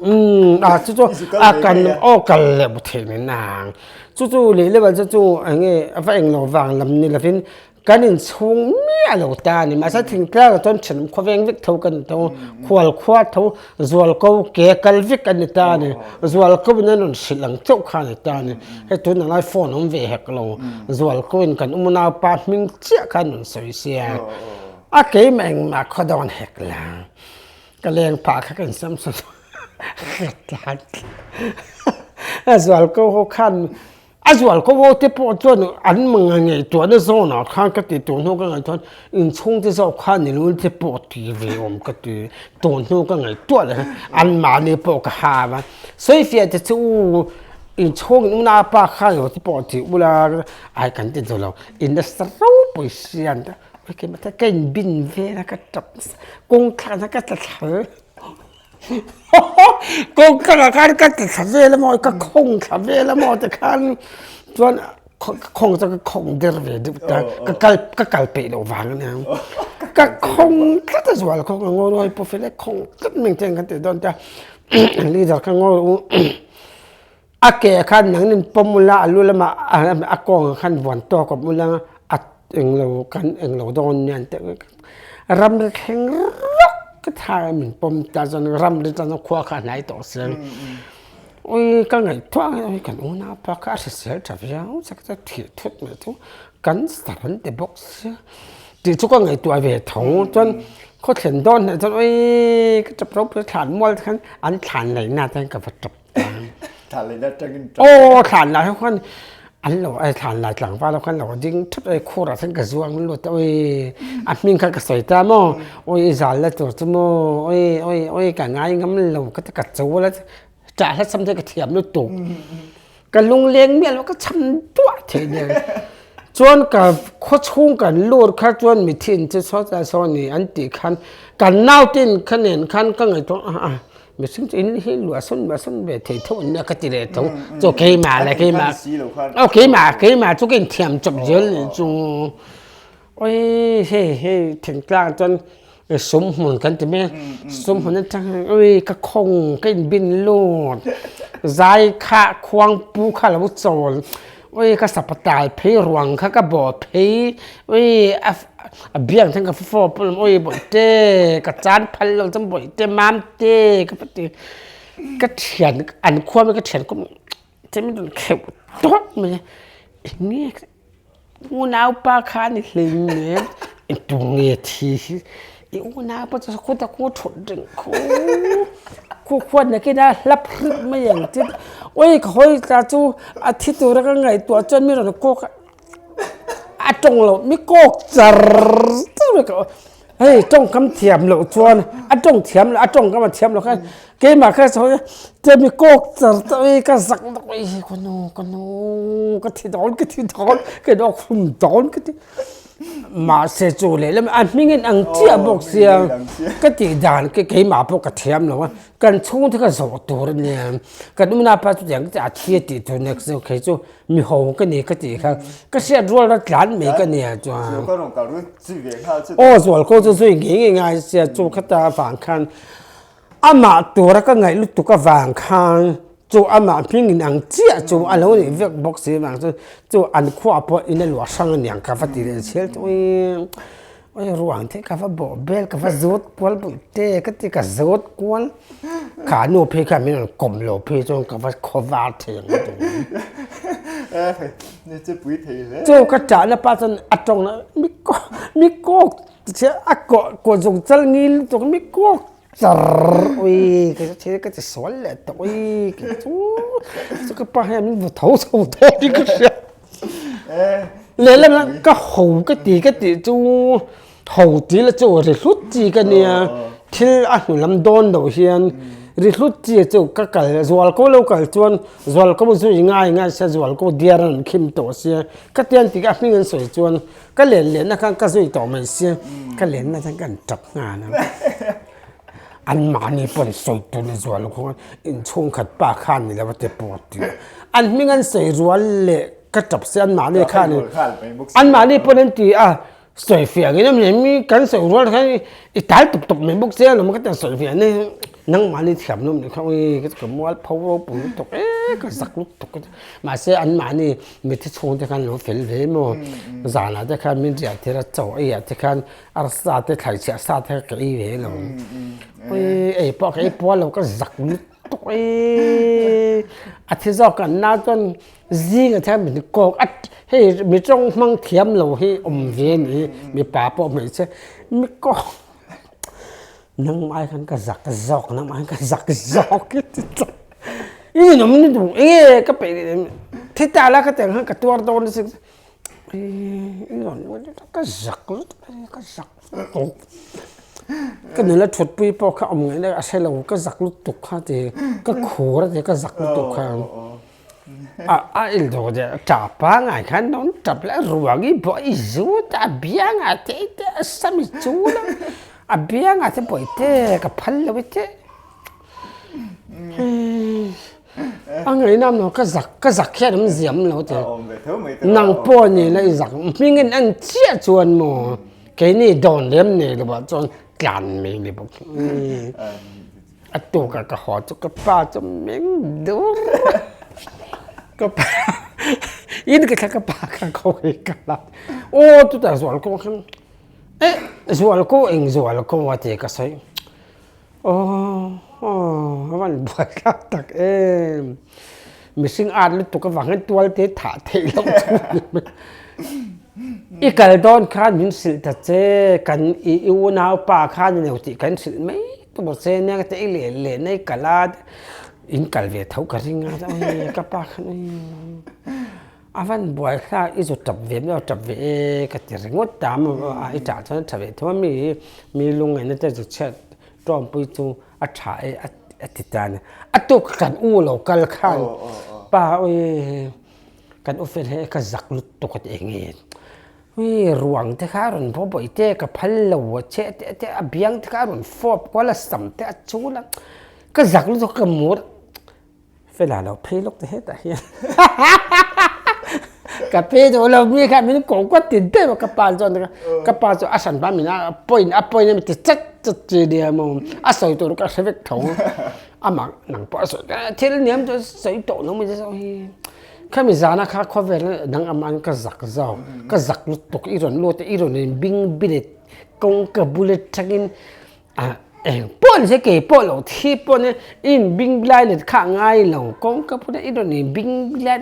Umm a chu chu a kan aw kal leh thei mai nang. Chu chu leh level chu chu eng nge a va eng lo vang lam ni lovin kan inchhung miah lo ta a ni. Mahse thingtlang ah chuan thenawm khawveng vek tho kan ni tho, khual khua tho, zual ko ke kal vek a ni ta a ni. Zual ko in an rawn hrilh ang chauh kha a ni ta a ni. Hei tunah lai phone awm ve hek lo, zual ko in kan umunaupa hming chiah kha an rawn sawi sia. A keimah engmah khaw dawn hek la. Ka leng phah kha kan sam sam a zual ko ho khan a zual ko ho te pawh chuan an ngaihtuahna zawnah khan ka ti tun hnu ka ngaihtuah inchhung te zawk khan ni lul te pawh ti ve awm ka ti tun hnu ka ngaihtuah leh an mahni pawh ka ha a sawifiah te chu inchhung in unaupa khan lo te pawh ti ula ai kan ti duh lo in nasa ropui sian te Ka inbin vel a ka tap nasa kawngthlang ah ka tla thla kawngthlang ah khan ka tla thla vel a maw ka khawng thla vel a maw tikhan chuan khawng chu ka khawng der ve deuh ta ka kal ka kal peih loh vang a nia. Ka khawng tlat a zual kho ka ngawi ruai pu fel e khawng tlat mai te kan ti dawn ta leader kha ngawi rawh u a ke khan nang nin pawm ula a lu lamah a kawngah khan vuan tawk awm ula a englo kan englo dawn nia an ti ram ri thleng rawk ka thar a min pawm ta chuan ram ri chuan khua kha a hnai tawh sia Ui ka ngaihtuah a ui kan unaupa kha a hrisel tha viau chak chuan thih thut mai chu kan sar an ti bawk sia tih chu ka ngaihtuah ve tho chuan khaw thlen dawn hnaih chuan ui ka tap ropui thlan mual te khan an thlan laihna te khan ka va tap ta Thlan laihna atangin tap aw thlan lai ho khan an lo ai thlan lai tlangval ho khan lo ding thut a khur ah khan ka zuang lut a ui a hming kha ka sawi ta maw ui i zal la tur chu maw ui ui ui ka ngai ngam lo ka ti ka cho la Ṭah hla cham te ka thiam lutuk. Ka lungleng miah lo ka cham duah thei nia. Chuan ka khuachhung kan lut kha chuan mithi in chu saw ta saw ni an tih khan kan nautin kha nen khan ka ngaihtuah a a mihring chu in hi luah sawn luah sawn ve thei tho an nia ka ti leh tho. Chu keimah le keimah aw keimah keimah chu ka inthiam chawp zel nih chu. Oi hei hei thingtlang chuan sum hmun kan ti mai a, sum hmun atang hian oi ka khawng ka inbin lut zai kha khuang pu kha lo chawl oi ka sapatal phei ruang kha ka bawh phei oi a a biang thleng ka fawp alawm oi bawihte ka chan phal lo chuan bawihte mamte ka va ti ka thian an khua mai ka thian kawm che min rawn kheuh tawp mai a eng nge. Unaupa kha ni hlim nen i tu nge thi hi i unaupa chu khuta khu thut reng khu khu khuan nakin a hlap hrip mai ang che oi ka hawi tla chu a thi tura ka ngaihtuah chuan mi rawn kawk a a tawng loh mi kawk char char mai ka hei tawngkam thiam loh chuan a tawng thiam loh a tawngkam a thiam loh khan keimah kha sawi che mi kawk char char hi ka zak deuh mai hi ka nu ka nu ka thi dawn ka thi dawn ka in awk hlum dawn ka ti mahse chu lehlam a hming in ang chiah bawk sia ka tih dan khi keimah pawh ka thiam lo a kan chhungte kha zawh tur a nia kan unaupa chu tiang a thi a tih tur nek chu kei chu Mi ho ka ni ka tih kha ka hriat rual ra tlan mai ka nia chuan. Aw zual ko chu zui ngei ngei ngai sia chu khata avang khan amah tura ka ngaih lutuk avang khan chu amah hming in ang chiah chu a lo nih vek bawk si avang chuan chu an khuaah pawh in a luah hrang aniang ka va ti leh chhial chu ui. Oi ruang te ka va bawh bel ka va zawt kual pui te ka ti ka zawt kual kha nu phei kha min rawn kawm lo phei chuan ka va khaw var thei ang tu Ni che pui thei hle. Chu ka ṭah na pa chuan a ṭawng na mi kawk mi kawk a kawh kawh zung chal ngil lutuk mi kawk char ui ka che ka ti sual leh tawh ui ka chu chu ka pa hian min vaw tho chho dawn in ka hria. Lehlam ka ho ka ti ka tih chu ho tih la chu ri hlut chi ka nia thil a hnu lam dawn loh hian ri hlut chi chu ka kal zual ko lo kal chuan zual ko zui ngai ngai sia zual ko diar an khim tawh sia ka tian tih a hming an sawi chuan ka len lehna khan ka zui tawh mai sia ka lenna chuan ka han tap nghal a. Anmahni pawn sawi tur ni zual khuan inchhungkhat pa khan ni lo a ti pawh tih a. An hming an sawi rual leh ka tap se anmahni khan anmahni pawn an ti a, sawi fiah ngei em em i kan sawi rual khan i tal tawp tawp mai bawk sia lawm ka ti a sawi fiah ni nangmahni thiam nawm nih kha ui ka mual pho ropui lutuk e ka zak lutuk mahse anmahni mithi chhungte khan lo fel ve maw zanah te khan min riah tir a chaw ei ah te khan Arsa te thlaichhiah sa te ka ei ve lo. Ui ei pawh ka ei pual lo ka zak lutuk ei. A thi zawk kan na chuan zing a thiam min kawk a hei mi tawng hmang thiam lo hi awm ve ni mipa pawh hmeichhia mi kawk nangmah ai khan ka zak zawk nangmah ai khan ka zak zawk i ti tlat. I ninawm lutuk enge ka peih thi ta la ka tiang khan ka tuar dawn asin. Ka zak lutuk ka zak lutuk ka nula thutpui pawh kha awm ngaihna a hre lo ka zak lutuk kha ti ka khur a ti ka zak lutuk kha a a indaw deuh a tap pangai khan nawn tap leh a ruang i bawh i zut a biangah te te a sam i chul a a biangah te pawh i te ka phal lo i te. A ngaihna maw ka zak ka zak hian an ziam lo ti. Nang pawh ni la i zak hming in en chiah chuan maw. Keini dawn lem nei lo ah chuan tlan mai ni bawk. A tukah ka haw chu ka pa chu meng dur a. Ka pa in ka thla ka pa kha khaw hi ka la. Aw chutah zual kawng khan eh zual ko eng zual ko a ti ka sawi. Aw aw a van buai thlak tak em. Mihring at lutuk avang hian tual te thah theih loh chu a ni mai. I kal dawn khan min hrilh ta che kan i unaupa khan a neu tih kan hrilh mai tur che nia ka ti a i leh leh na i kal a in kal ve tho ka ring a ka pa khan A van buai thlak i zu tap ve maw tap ve e ka ti ringawt ta maw a i tah chuan a tha ve tho a mi hi mi lungngaihna te zu chhiat tawngpui chu a tha e a ti ta a ni. A tuk kan u lo kal khan pa ui kan u fel hi ka zak lutuk a ti eng nge ui ruang te kha a rawn baw bawih te ka phal lo a che te te a biang te kha a rawn fawp kual a sam te a chul a ka zak lutuk ka mur Fela lo phei lawk te hetah hian ka phei duh lo mi kha min ko kuat ti deuh a ka pa chuan ka pa chu a hran pa min a point a point a mi ti chat chat chi nia maw a sawi tur ka hre vek tho amah nang pawh a sawi thil niam chu sawi tawh lo mai zawk hi khami zana kha khawvel dang aman ka zak zau ka zak lutuk i rawn lut a i rawn in bing bilet kawngka bul atangin A eng pawh ni se kei pawh lo thi pawh ni i in bing bilai let kha a ngai lo kawngka pawh i rawn in bing bilai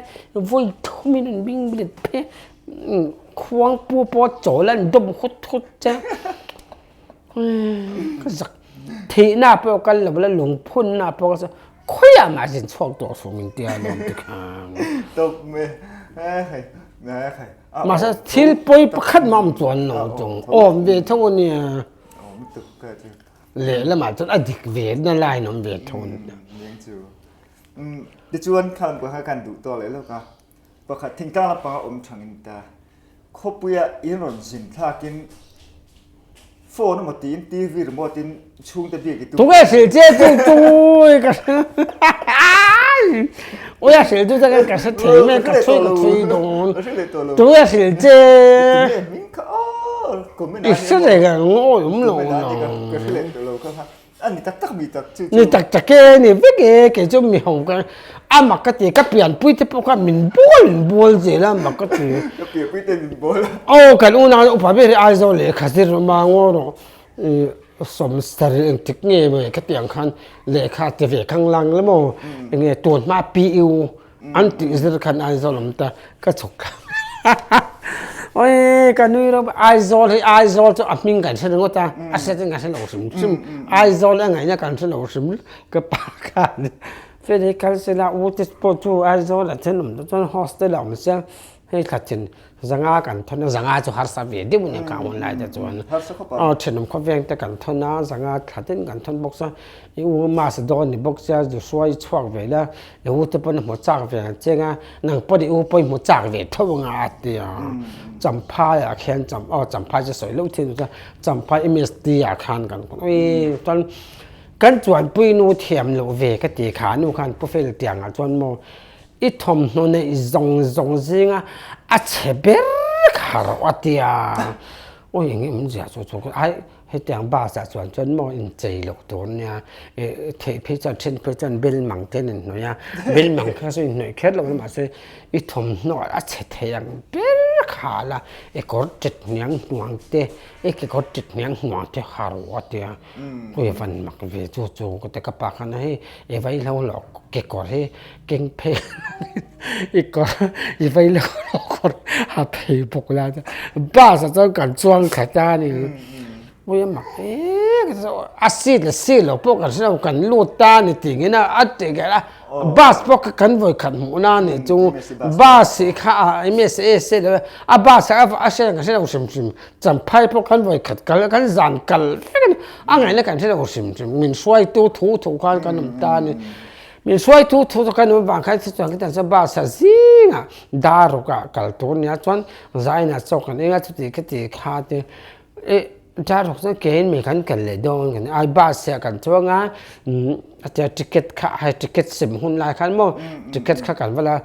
vawi thum in rawn bing bilet phei khuang pu pawh chawl a an dawm hut hut che ka zak thihna pawh kal lo la lungphunna pawh ka khawiah mah zin chhuak tawh suh min tia lawm ti khan. Tawp mai hei hei. Mahse thil pawi pakhat mah awm chuan lo chung awm ve tho a nia. Lehlamah chuan a dik ve na line awm ve tho a ni. Tichuan khan kha kan duh tawh leh lawk a, pakhat thingtlang lampanga awm thangin ta khawpuia in rawn zin thlakin phone emaw tiin TV remote in chhungte biak i tum. Tunge hrilh che chu tui ka hre Ui a hrilh chu ka hre thei mai ka chhui ka chhui dawn. Tunge hrilh che. I hre reng ang awi awm lo Ni tak tak mi tak chu. Ni tak tak e ni vek e kei chu mi ho ka a mak ka ti ka pianpui te pawh kha min bawl min bawl zel a mak ka ti. Ka pianpui te min bawl a. Aw kan unau upa ber hi Aizawl lehkha zir awm a ngaw rawh Sawmsarih engtik nge maw khatiang khan lehkha ti ve khang lang la maw enge tun hma PU an tih zir khan Aizawl awm ta ka chhuk thla oi ka nui rawp Aizawl hi Aizawl chu a hming kan hre ringawt a a hriat in kan hre lo hrim hrim Aizawl a ngaihna kan hre lo hrim ka pa khan feli kal sela u te pawh chu Aizawl a then awm te chuan hostel a awm sia Hei thla thin zanga kan thawn a, zanga chu harsa ve deuh a nia ka hun lai te chuan. Harsa khawp a. Aw thenawm khawveng te kan thawn a, zanga thla tin kan thawn bawk sia, i u mass dawn ni bawk sia, zu hruai chhuak ve la, i u te pawn a hmu chak ve ang cheng a, nang pawn i u pawh i hmu chak ve tho ang a a ti a. Champhai ah khian cham aw champhai chu sawi loh thin chuan champhai MST ah khan kan ui chuan kan chuanpui nu thiam loh ve ka ti kha nu khan pu fel tiang ah chuan maw I thawmhnaw neih zawng zawng zinga a chhe ber kha rawh a ti a, awi eng em zia chu chu ai hetiang bus ah chuan chuan maw inchei loh tur ania ih theih phei chuan then phei chuan bel mang te an inhnawih a, bel mang kha chu inhnawih kher lo mahse i thawmhnaw a chhe thei ang ber kha la i kawr tit hniang hnuang te i kekawr tit hniang hnuang te ha rawh a ti a. Ui van mak ve chu chu ka ti ka pa khan hei i vaihlo loh kekawr hi keng phei i kawr i vaihlo loh kawr a phei bawk la bus ah chuan kan chuang thla ta a ni ui a mak e a seat leh seat loh pawh kan hre lo kan lut ta a ni tih ngin a a tih kher a bus pawh kha kan vawi khat hmuh na a nih chu bus hi kha a msa a bus a hriat ang ka hre lo hrim hrim. Champhai pawh kan vawi khat kal kan zan kal vek a ni. A ngaihna kan hre lo hrim hrim. Min hruaitu thu thu khan kan awm ta a ni. Min hruaitu thu chu kan awm vang khan chuan khitiang chuan bus ah zingah dar rukah kal tur a nia chuan zainah chaw kan eng a chuti khiti kha te eh dar ruk chuan kein mi kan kal leh dawn kan ai bus hi ah kan chuang a a tia ticket kha hei ticket sem hun lai khan maw ticket kha kan va la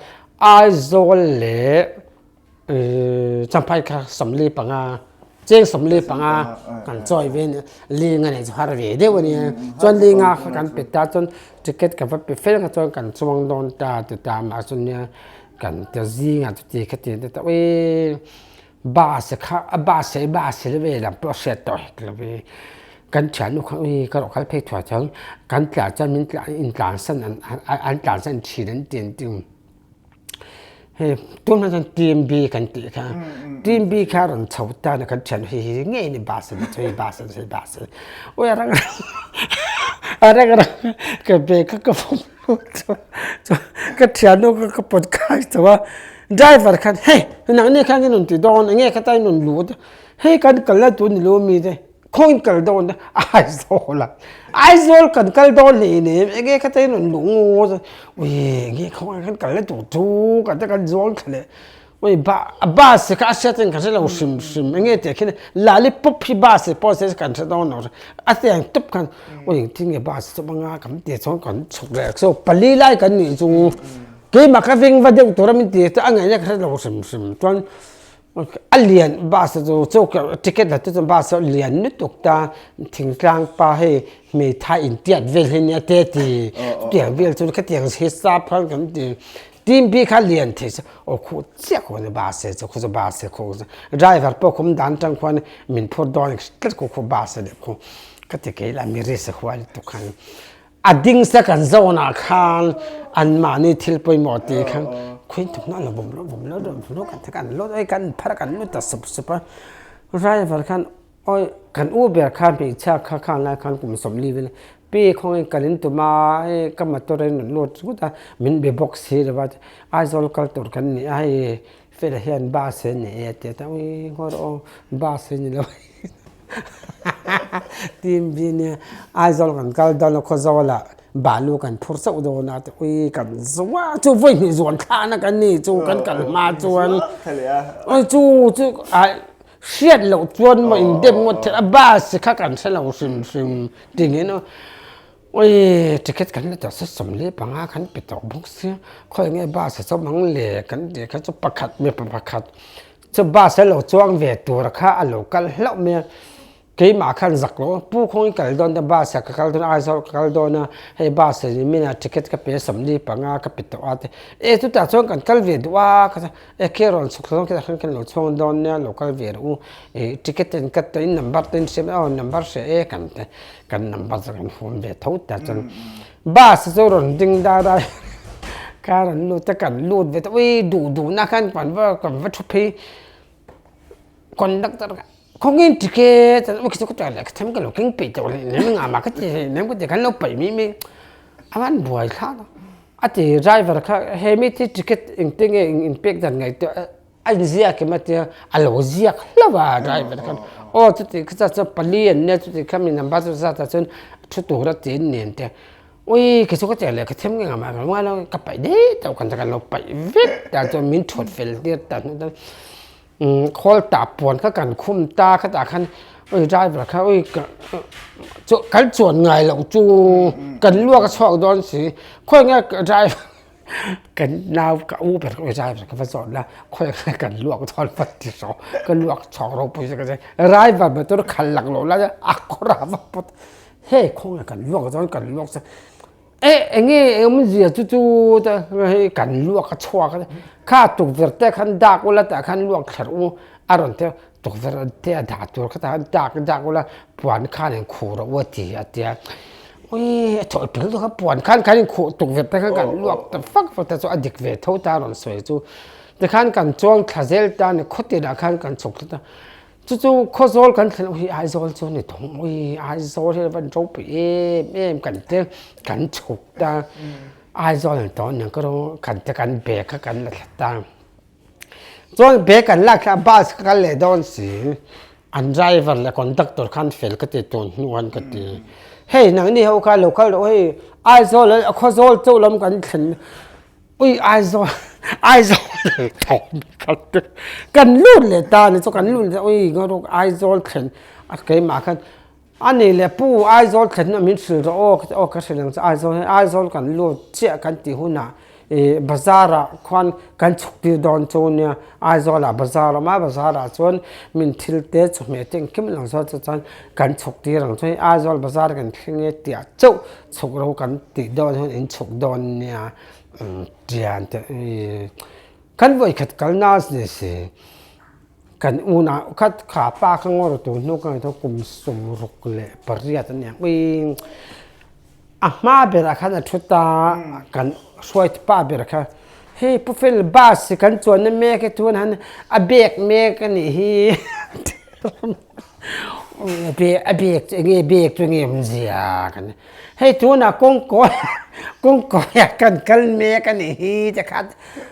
Aizawl leh Champhai kha 45. Cheng 15 kan chawi ve nia linga nei chu har ve deuh a nia chuan linga kha kan pe ta chuan ticket ka va pe fel kha chuan kan chuang dawn ta ti ta mah chuan nia kan ta zingah chuti kha ti ta ui bus kha a bus hi bus hi ve lam pawh a hriat tawh hek lo ve kan thiannu kha ui ka rawh kal phei thuai chuan kan tlan chuan min tlan intlansan an tlansan thin an ti an ti. Hei tunah chuan team B kan tih kha team B kha rawn chho tan a kan thian hei hi ngei ni bus an chu hei bus an hei bus an ui a rang a rang rang ka be kha ka fawm lut chu ka thiannu kha ka pawt khai chho a driver khan hei nangni khan i rawn ti dawn enge khata i rawn lut hei kan kalna tur ni lo mi te Khawiin kal dawn a Aizawl a Aizawl kan kal dawn hlei nem enge kha te rawn luh ngaw ui enge khawngaih khan kal na tur chu kan te kan zuang thla leh ui ba a bus kha a hriat in ka hre lo hrim hrim enge tih khian lollipop hi bus pawh se kan hre dawn lo a tiang tawp khan ui engtin nge bus chu anga kan tih chuan kan chhuk leh so pali lai kan nih chu keimah ka veng va deuh tur a min ti a ngaihna ka hre lo hrim hrim chuan. A lian bus chu chu ticket la chu bus a lian lutuk ta thingtlang pa hei hmeithai intiat vel hi nia te ti chutiang vel chu khatiang hi sap khan kan ti team bik kha lian thei se aw khuh chiah khaw ni bus chu khu chu bus khu driver pawh khum dan tang khuan min phur dawn tlat khu khu bus leh khu ka ti kei lah mi risk a huai lutuk khan. A ding se kan zawnah khan anmahni thil pawimawh ti khan khuin thawmhnaw an lo vawm lo vawm lo vawm lo kan kan lut oi kan phar kan lut ta sup sup a driver khan oi kan u ber khan hmeichhia kha khang lai khan kum 40 vel pi khawngin kal in tum a hei ka motor in rawn lut zut a min be bawk si lo va Aizawl kal tur kan ni a hei Fela hian bus hi a nei a ti a ui nghawr aw bus hi ni lo team bi nia Aizawl kan kal dawn a Khawzawlah balu kan phur chauh dawn a ui kan zuah chu vawi hnih zuan thlahna kan ni chu kan kal hma chuan ui chu chu ah hriat loh chuan maw indem ngawt theih a bus kha kan hre lo hrim hrim ti ngei no. Ui, ticket kan la tawh se 45 kan pe tawh bawk sia, khawi nge bus a chawm ang le kan tih kha chu pakhat mipa pakhat chu bus a lo chuang ve tur kha a lo kal hlauh mai a, keimah khan zak lo pu khawng i kal dawn ta bus ah ka kal dawn a Aizawl ka kal dawn a, hei bus ah nimin ah ticket ka pe 45 ka pe tawh a ti, e chutah chuan kan kal ve duh a ka ti a, e khi rawn chhuk thla dawn khitah khan kan lo chhuang dawn nia lo kal ve rawh u, ih ticket in ka tawh in number te in hria mai aw number hria e kan ti. Kan number chu kan hum ve tho ta chuan bus chu rawn ding dar a car an lut a kan lut ve ta ui duh duh na khan kan va kan va thu phei conductor kha khawngin ticket an ui ka leh ka them ka lo keng peih tawh hlei nem engah mah ka ti hlei nem ka ti khan lo paih mai mai a van buai thlak a ti driver kha he mi te ticket engtin nge in pek dan ngaihtuah A inziak em a tia, a lo ziak hlauh a driver khan aw chuti kha chuan pali an nia chuti kha mi number chu zat ah chuan thu tur a ti an nen te ui kei chu ka che leh ka them nge ngamah ka lo ngai lo ka paih daih tawh kan ka lo paih vek ta chuan min thawt fel tir ta hnu chuan umm khawl tah puan kha kan khum ta khatah khan ui driver kha ui ka chu kan chuan ngai loh chu kan luak a chhuak dawn si khawi nge driver Kan nau ka u ber ka rai ber ka va zawt la khawi kha kan luak dawn va ti rawh ka luak chhawk ropui chu ka ti rai va motor khal lak lo lai a kawr a va pawt hei khawnge kan luak dawn kan luak chu e enge awmzia chu chu te hei kan luak a chhuak a kha tukverh te khan dak ula tah khan luak thler u a rawn ti a tukverh te a dah tur kha tah khan dak dak ula puan khan in khuh rawh u a ti a tia. Ui a thawh tel kha puan khan khan in khuh tukverh te khan kan luak ta fak fak ta chu a dik ve tho ta rawn sawi chu tikhan kan chuang thla zel ta ni khawtin ah khan kan chhuk thla ta chu chu Khawzawl kan thlen ui Aizawl chu ni thawng ui Aizawl hi van ropui em em kan te kan chhuk ta Aizawl an tawh nen ka ro kan te kan bag kha kan la thla ta. Chuan bag an lak kha bus ka kal leh dawn si, an driver leh conductor khan fel ka ti tun hnu an ka ti. Hei nangni ho kha lo kal rawh hei Aizawl a Khawzawl chauh lam kan thlen ui Aizawl Aizawl kan lut leh ta ni chu kan lut leh ui ngarawk Aizawl thlen a keimah khan A ni le pu Aizawl thlenna min hrilh rawh aw ka ti aw ka hrilh ang che Aizawl hi Aizawl kan lut chiah kan tih hunah Ih bazar ah khuan kan chhuk tir dawn chu nia Aizawl ah bazar a awm a bazar ah chuan min thil te chawhmeh te engkim lang zawt chu chuan kan chhuk tir ang chu hei Aizawl bazar kan thleng e tih chauh chhuk ro kan tih dawn hian in chhuk dawn nia tian te ih kan vawikhat kalna ni si kan unau khat kha pa kha ngawr tur hnu ka ngaihtuah kum 68 a nia ui. A hma berah khan a thu ta, kan hruaitu pa ber kha, Hei Pu Fel, bus hi kan chuanna mek e tun han a bag mek a nih hi a bag chu enge bag chu enge awmzia kan ti. Hei tunah kawngkawi kawngkawiah kan kal mek a nih hi ti khan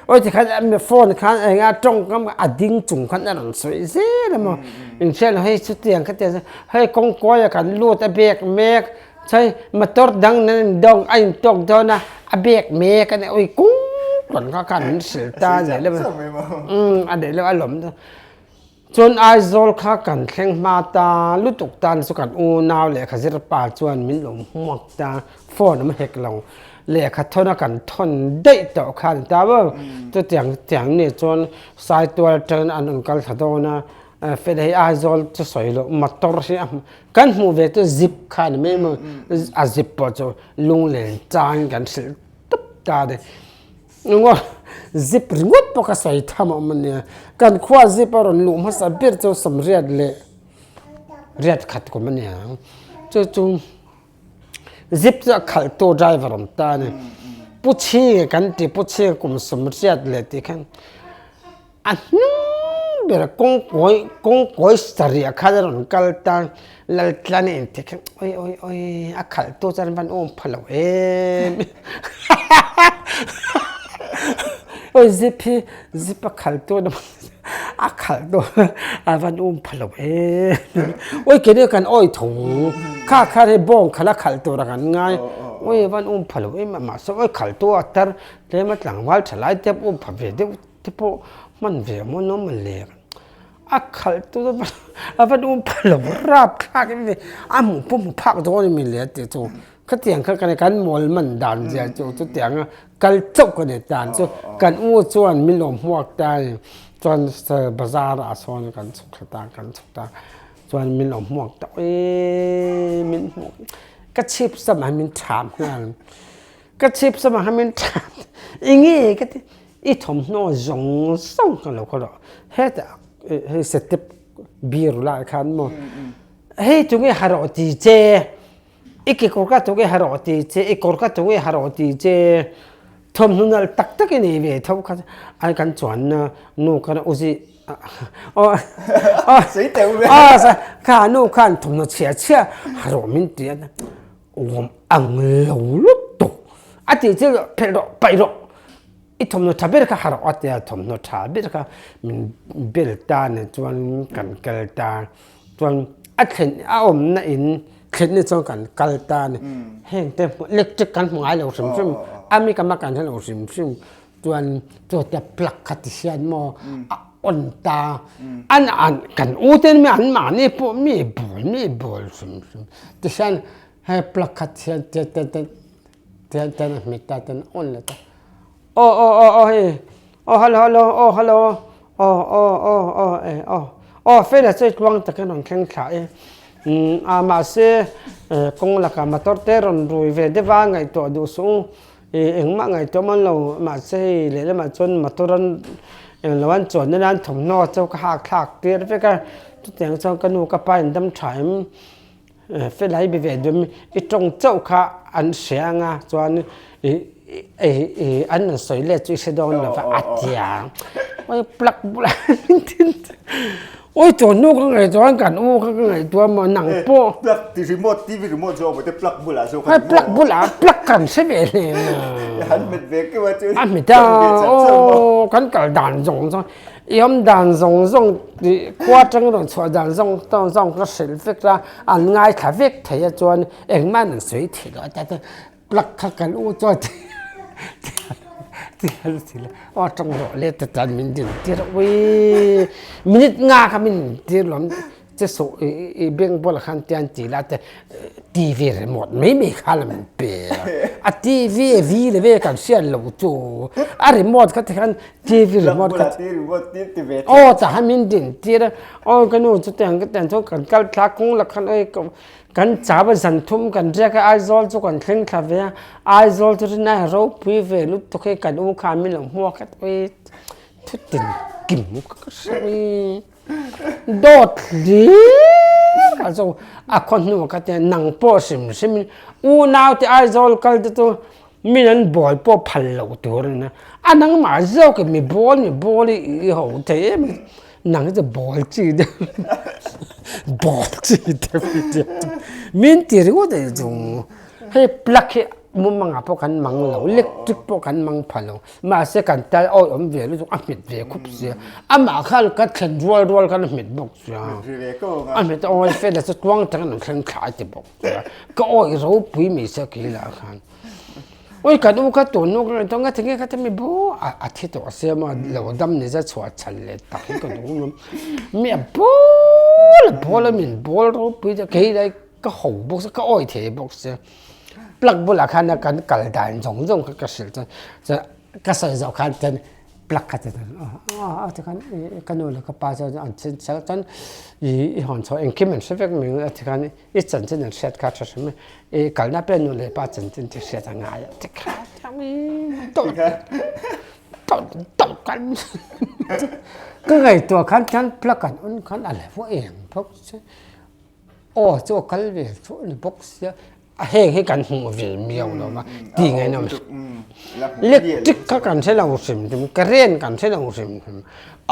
awi ti khan phone khan eng a tawngkam a ding chung khan a rawn sawi zel a maw. Inhriat hei chutiang kha tia hei kawngkawiah kan lut a bag mek Chai motor dang nan in dawng a in tawk dawn a, a bek mek a nih ui kung rawn kha khan min hrilh ta a nih leuh umm a nih leuh a lawm chu. Chuan Aizawl kha kan thleng hma ta lutuk tan chu kan unau lehkha zir pa chuan min lo hmuak ta, phone awm hek lo lehkha thawn a kan thawn daih tawh kha a ni ta maw. Chutiang tiang ni chuan Saitual atangin an rawn kal thla dawn a, Fel hei Aizawl chu sawi loh motor hi a Kan hmuh ve chu zip kha a ni mai maw, a zip pawh chu lunglen changin kan hrilh tawp ta a ni. Ngaw zip ringawt pawh ka sawi tham a awm a nia. Kan khua zip a rawn luh hmasa ber chu sawmriat leh riat khat kum a ni ang. Chu chu zip chu a khalhtu driver awm ta a ni. Pu Chhinga kan ti, Pu Chhinga kum sawmriat leh tih khan A hnung ber kawngkawi kawngkawi sarih khan a rawn kal ta, Laltlan a inti khan awi awi awi a khalh tu chuan van awm pha lo em awi zip hi zip a khalh tu a khalh tu a van awm pha lo em awi keini kan awi tho kha kha hei bawng khalh a khalh tur a kan ngai awi a van awm pha lo em mahse awi khalh tu a tar tlem a tlangval tha lai te pawh pha ve deuh te pawh hman ve mawn awm a leh a khalh tu a va duh pha lo rap thlak em em a hmuh pawh hmu phak dawn a mi le tih chu khatiang kha kan kan mawl man dan zia chu chutiang a kal chauh ka ni tan chu kan u chuan min lo hmuak ta a ni chuan bazar ah sawn kan chhuk thla ta kan chhuk ta chuan min lo hmuak ta eee min hmuak ka chhip sam ah min tham nghal ka chhip sam ah min tham enge ka ti I thawmhnaw zawng zawng kha lo kha rawh. Hetah hei step bir lai khan maw hei tunge ha rawh ti che i kekawr kha tunge ha rawh ti che i kawr kha tunge ha rawh ti che thawmhnaw nalh tak tak i nei ve tho kha ai kan chuanna nu khan uzi kha nu khan thawmhnaw chhia chhia ha rawh min ti a awm ang lo lutuk a tih chu phelh rawh paih rawh i thawmhnaw tha ber kha ha rawh a tia thawmhnaw tha ber kha min bel ta nen chuan kan kal ta chuan a thlen a awmna in thlen ni chuan kan kal ta a ni heng te electric kan hmu ngai lo hrim hrim a mi ka kan hre lo hrim hrim chuan chaw te plug kha ti hian maw a on ta an an kan u te mi an mahni pawh mi bawl mi bawl hrim hrim ti hian hei plug kha ti hian te te te Tian tian a hmet ta ten on leh ta. Aw aw aw aw hei aw hello hello aw hello aw aw aw aw e aw aw fela chu tluang takin rawn thleng thla e umm a mahse kawng lakah motor te rawn rui ve deuh a ngaihtuah duh suh u ih engmah ngaihtuah man lo mahse hei lehlamah chuan motor an englo an chuanna nan thawmhnaw chu ka hak thlak tir vek a chutiang chuan ka nu ka pa in dam tha em. Felai be ve dum i tawng chauh kha an hria anga chuan i i an rawn sawi let chu i hre dawn lo va a tia oi plug bulah min tin oi chu nu ka ngaih chuan kan u kha ka ngaihtuah maw nang pawh plug ti remote tv remote zawk maw te plug bulah zawk a plug bulah plug kan hre ve hle han hmet ve keuh a chu a hmet a aw kan kal dan zawng zawng I awm dan zawng zawng tih khua atang rawn chhuah dan zawng zawng ka hrilh vek a, an ngaithla vek thei a chuan engmah an sawi thei lo a tia plug kha kan u chuan aw tawng rawh le ta chuan min din tir a uii minute nga kha min din tir lo. Che suh i beng bulah khan tian ti la te TV remote mai mai kha la min pe a. A TV a vi le ve kan hriat lo chu a remote kha tikhan TV remote kha aw tah khan min din tir a aw ka nu chu tiang ka tiang chuan kan kal thla kawng la khan oi kan chau a zan thum kan riak a Aizawl chu kan thleng thla ve a Aizawl chu rinai ropui ve lutuk hei kan u khan min lo hmuak a oi thutin kim ka hre mai. Dawt hlir kha chu a khaw hnu kha te nang pawh hrim hrim in unau te Aizawl kal te chu min an bawl pawh phal lo tur a nia a nangmah zawk in mi bawl mi bawl i i ho thei em em nang hi chu bawl chi deuh bawl chi deuh i tia min ti ringawt a ni chu hei plug hi mumangah pawh kan mang lo electric pawh kan mang pha lo. Mahse kan tal awi awm ve lutuk a hmet ve khup sia. Amah khan ka thlen rual rual khan a hmet bawk sia. A hmet a awi fel a chu tluang tak in an thleng thla a ti bawk sia. Ka awi ropui mai sia kei lah khan. Awi kan u kha tun nu ka ngaihtuah nga tinge kha ti mi bu a thi tawh sia maw lo dam ni zet chhuah chhan leh tak hi ka duh a mi a bawl a bawl a min bawl ropui sia kei lah ka ho bawk sia ka awi thei bawk sia. Plug bulah khan kan kal dan zawng zawng kha ka hrilh chuan chuan ka sawi zawh khan chuan plug kha chu a ti khan ka nu leh ka pa chuan an chhin chel chuan i i hawn chho engkim an hre vek mai a ti khan i chanchin an hriat kha a tha hrim a i kalna piah nu leh pa chanchin chu hriat a ngai a ti kha ka ngaihtuah khan chuan plug an on khan a la eng phawk che. Aw chu a kal ve chu a ni bawk sia a heng hi kan hmuh ve miau lo va tih ngaih nawm electric kha kan hre lo hrim hrim current kan hre lo hrim hrim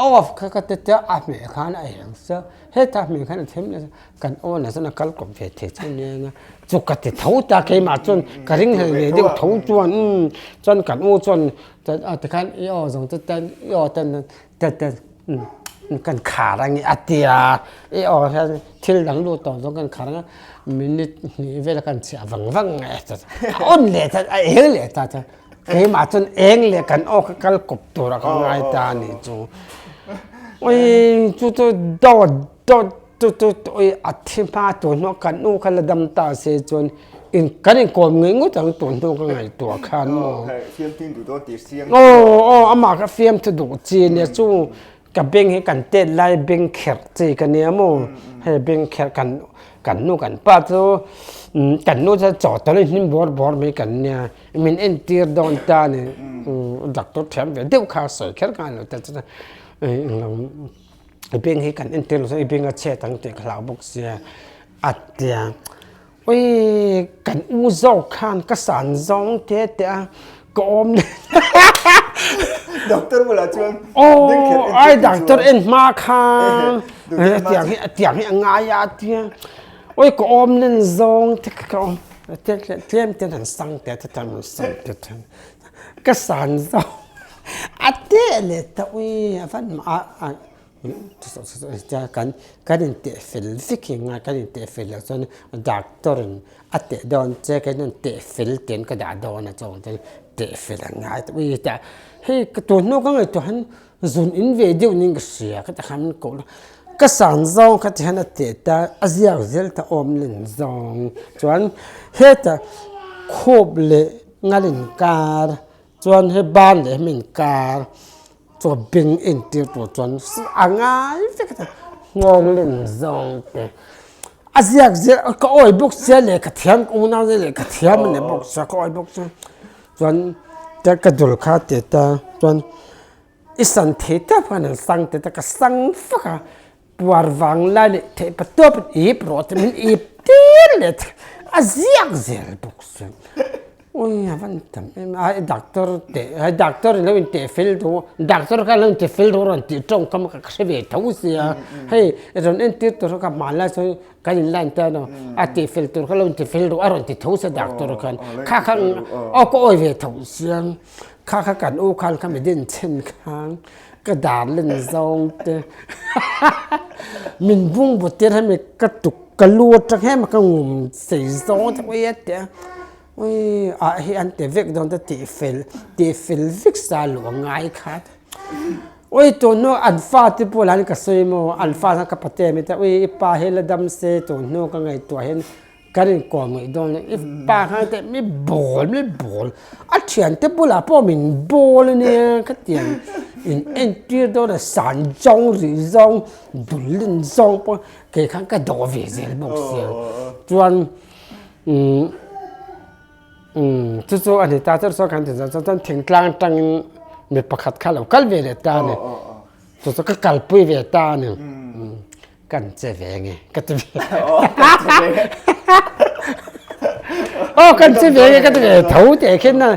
a off kha ka ti tia a hmeh khan a eng sia heta hmeh khan a them leh sia kan on ah chuan a kal kawp ve thei chu nia nia chu ka ti tho ta keimah chuan ka ring hlel ve deuh tho chuan umm chuan kan u chuan tikhan i aw zawng chu ten i aw ten Kan khar ang i a ti a, i aw hian thil dang lut tawh zawng kan khar ang a, minute hnih vel kan chhiah vang vang a a on leh ta a eng leh ta chuan keimah chuan eng leh kan aw kha kal kawp tur a ka ngai ta a nih chu. Ui chu chu dawt dawt chu chu ui a thi hma tur hnuah kan nu kha la dam ta se chuan in kan inkawm ngei ngawt ang tun hnu ka ngaihtuah khan maw. Fiamthu duh dawn tih siam. Aw aw amah kha fiamthu duh chi nia chu ka beng hi kan tet lai beng kherh chi ka nia maw hei beng kherh kan kan nu kan pa chu kan nu chu chaw tawlh in hnim bawr bawr mai kan nia min entir dawn ta ni doctor thiam ve deuh kha sawi kher kha lo ta chu i beng hi kan entir lo chuan i beng a chhet ang tih ka hlau bawk sia a tia. Ui kan u zawk khan ka san zawng te te a ka awm leh Doctor bulah chuan aw ai doctor en hma khan tiang hi tiang hi a ngai a tia ui ka awm len zawng te ka awm tlem ten han sang te te tan han sang te tan ka san zawng a te leh ta ui a van a Kan kan inteh fel vek hi ngai kan inteh fel loh chuan doctor in a teh dawn che kei chuan teh fel tiin ka dah dawn a chuang chuan teh fel a ngai ta ui tah hei ka tun hnu ka ngaihtuah hian zun in ve deuh niin ka hria ka ti khan min koh la ka san zawng kha ti hian a teh ta a ziak zel ta awm len zawng chuan hetah khup leh ngal inkar chuan he ban leh hemi inkar. Chaw beng entir tur chuan a ngai vek a nghawng len zawng te a ziak ziak ka awi bawk sia lehkha thiam ka unau te lehkha thiam a ni bawk sia ka awi bawk sia chuan ka dul kha ti ta chuan i san thei tawp khan an sang ti ta ka sang vak a. Puar vang lai leh theih pa tawp in ip rawh te min ip tir leh thei a ziak zel bawk si ui a van tam em a i doctor teh hei doctor in lo in teh fel duh doctor kha lo in ti fel duh rawn tih tawngkam kha ka hre ve tho sia hei rawn entir tur kha hmanlai chuan kan in line te ano a tih fel tur kha lo in ti fel duh a rawn ti tho sia doctor khan kha kha aw ka awi ve tho sia kha kha kan u khan kha mi din chhen khan. Ka dar len zawng te min bung bu tir hemi ka tuk ka lu atang hem ka ngum sei zawng te ui a tia ui ah hi an ti vek dawn te tih fel tih fel vek sa luh a ngai kha. Ui tun hnu an fate bulah hian ka sawi maw, an fa kha ka pate mi te ui i pa hi la dam se tun hnu ka ngaihtuah hian kan inkawm ngaih dawn i pa khan teh mi bawl mi bawl a thiante bulah pawh min bawl ania ka ti ang in entir dawn a san zawng rih zawng dul lin zawng pawh kei khan ka dawh ve zel bawk sia chuan umm umm chu chu a ni ta chuan sawn kan ti chuan chuan thingtlang atangin mi pakhat kha a lo kal ve leh ta a ni chu chu ka kalpui ve ta a ni. Kan che ve nge ka ti ve. Aw kan che ve nge ka ti ve tho te khin na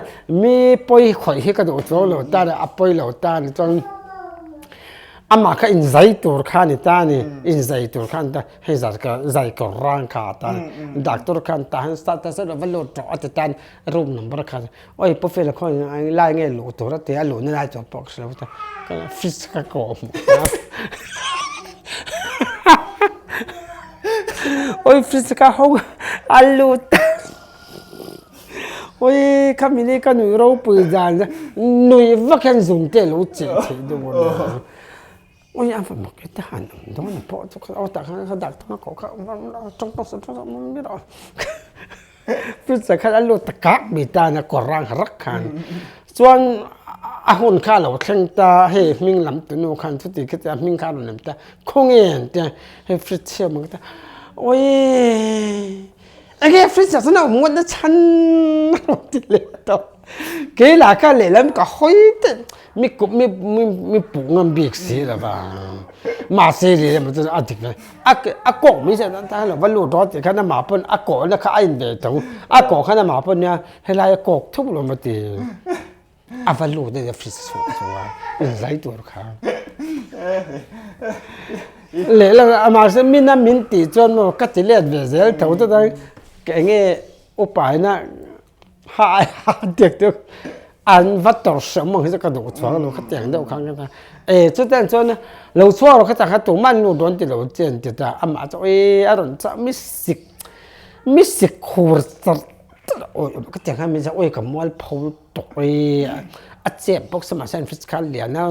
mi pawi khawih hi ka duh chuang lo ta a pawi lo ta ni chuan amah kha in zai tur kha ni ta ni in zai tur kha ni ta hei zai ka zai kawr rang kha ta doctor khan ta han start ta se va lut rawh a ti tan room number kha Oi pu Fela khaw in lai nge luh tur a ti a luhna lai tur pawh ka hre lo ta ka fridge ka kawh hmuh ta oi fridge ka hawng a lut ta oi khami ni ka nui ropui dan nui vak hian zung te lo cheh theih deuh a nia. Ui a va mak e han awm dawn a pawh chu kha aw tah khan kha dak thung a kawh kha tawng tawng tawng tawng mi rawh pizza khan a lut ta kak mai ta na kawr rang rak khan chuan a hun kha a lo thleng ta hei hming lam tu nu khan chuti khi tia hming kha a rawn lem ta khawnge an tia hei fridge chhia awm ang ta ui enge fridge ah chuan a awm ngawt na chhan a rawn ti leh tawh kei lah kha lehlam ka hawi daih. Mi kup mi mi mi puh ngam bik si lo va mahse leh emaw chu a dik ve a a kawk mai se ta lo va lut rawh tih khan amah pawn a kawh na kha a in ve tho a kawh khan amah pawn nia helai a kawk thuk lo maw ti a va lut a fridge chhuah chu a inzai tur kha lehlam ah mahse mina min tih chuan maw ka ti let ve zel tho chutan enge upa ina Ha ai ha tiak tiak an va tor hram ang hi chu ka duh chuang lo kha tiang deuh khan ka ta e chutan chuan lo chhuak rawh kha ta kha tumah an lut dawn ti lo che an ti ta amah chu e a rawn chah mi sik mi sik khur charh charh awi ka tiang khan min zah awi ka mual pho lutuk e a chep bawk si mahse an fridge kha a lian a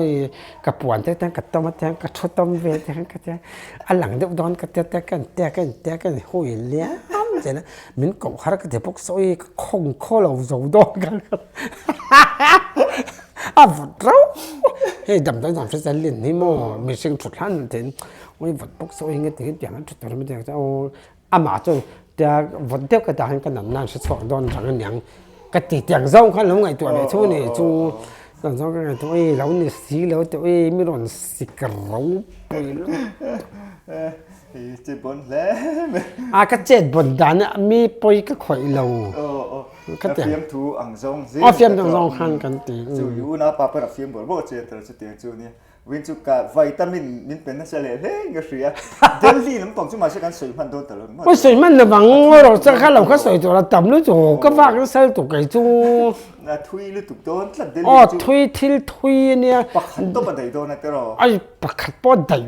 ka puan te te ka tawm a tiang ka thu tawm ve te khan ka tia a lang deuh dawn ka tia te ka in tia ka in tia ka in hui liam zel a. Min koh har ka ti bawk sawi ka khawng khaw lo zo dawn ka a vawt reuh hei damdawi dan hre chen lin hi maw mihring thut hlan ten ui vawt bawk sawi nge ti hi tiang an thut tur mi tiang aw amah chuan tia vawt deuh ka dah hian ka natna an hre chhuak dawn rang aniang ka ti tiang zawng khan lo ngaihtuah leh chu ni chu tiang zawng ka ngaihtuah ui lo ni si lo ti ui mi rawn sik ropui lutuk. I chet bon hle mai. A ka chet bon dan ah mi poi ka khawih lo. Ka ti. Fiam thu ang zawng zel. A fiam ang zawng khan kan ti. Chu i una pa pawh a fiam bawr bawr che tel chu tiang chu nia. Win chu ka vitamin min pe nasa leh hle in ka hria. Delhi lampang chu mahse kan sawi hman dawn ta lo ringawt. Oi sawi hman lovang rawh chuan kha lo kha sawi tur a tam lutuk ka vak nasa lutuk kei chu. A thui lutuk dawn tlat Delhi chu. Aw thui thil thui ania. Pakhat tawp a daih dawn a tiraw. Ai pakhat pawh daih.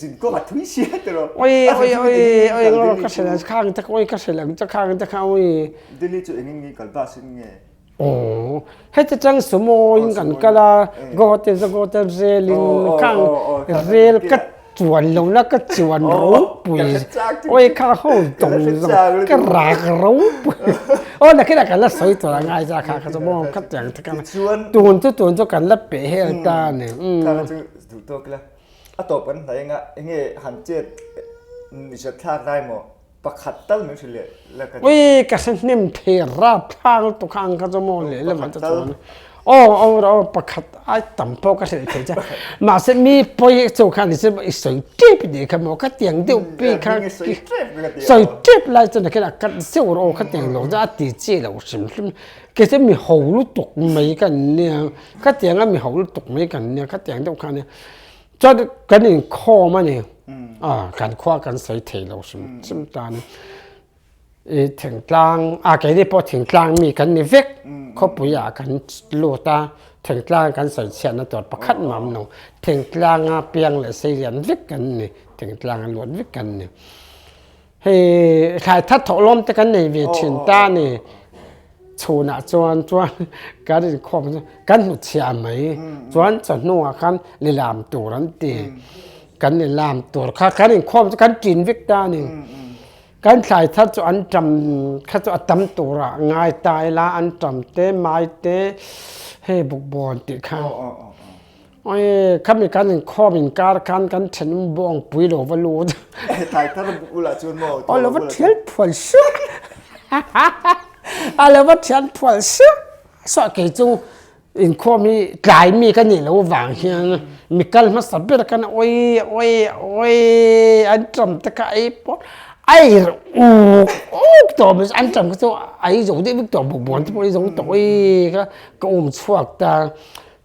Zin kawng a thui sia tiraw. Oi oi oi oi ngawr ka hre khang te oi ka hre lang che khang te kha oi. Delhi chu engin nge kal bus in nge? Aw heti chang sumo in kan kal a Guwahati chu Guwahati rel in khang rel ka chuan lo na ka chuan ropui oi kha ho tawng zawng ka rak ropui aw nakinah kan la sawi tur a ngai cha kha kha chu maw ka tiang te khan tun chu tun chu kan la peh hel ta a ni. Duh tawk ila a tawp kan hnai anga enge han chet mihriat thlak lai maw pakhat tal min hrilh leh la ka Ui ka hre hnem thei rap thlak lutuk kha ang kha chu maw leh lamah te chuan aw aw aw pakhat ai tam pawh ka hrilh thei che mahse mi pawi chu khan i i sawi tep ni kha maw ka tiang deuh pi kha sawi tep lai chuan khin a kat zeuh rawh aw kha tiang lo chu a ti chi lo hrim hrim kei chu mi ho lutuk mai ka nia Ka tiang a mi ho lutuk mai kan nia ka tiang deuh kha nia chuan kan inkhawm a ni a kan khua kan sawi thei lo hrim hrim ta ni i thingtlang a keini pawh thingtlang mi kan ni vek khawpui ah kan lut a thingtlang kan sawi chhiatna tur pakhat mah awm lo thingtlanga piang leh seilian vek kan ni thingtlanga luat vek kan ni hei thlai that thawhlawm te kan nei ve thin ta a ni. Chhunah chuan chuan kan inkhawm chu kan hnutchhiah mai. Chuan chawhnuah khan lilam tur an ti. Kan lilam tur kha kan inkhawm chu kan ṭin vek ta a ni. Kan thlai thar chu an ṭam kha chu a tam turah ngai ta ila an ṭam te mai te hei bukbawn tih kha. Oi khami kan inkhawm inkar khan kan thenawm bawng pui lo va lut. Thlai thar bulah chuan maw? Aw lo va thial phual suak. A lo va thial phual suak. Saw kei chu inkhawm hi tlai mi ka nih loh vang hian mi kal hmasa ber khan oi oi oi an ṭam te kha ei pawh a ir uk uk tawh mai an ṭam kha chu a ei zo deuh vek tawh bawkbawn te pawh a ei zo tawh oi kha ka um chhuak ta.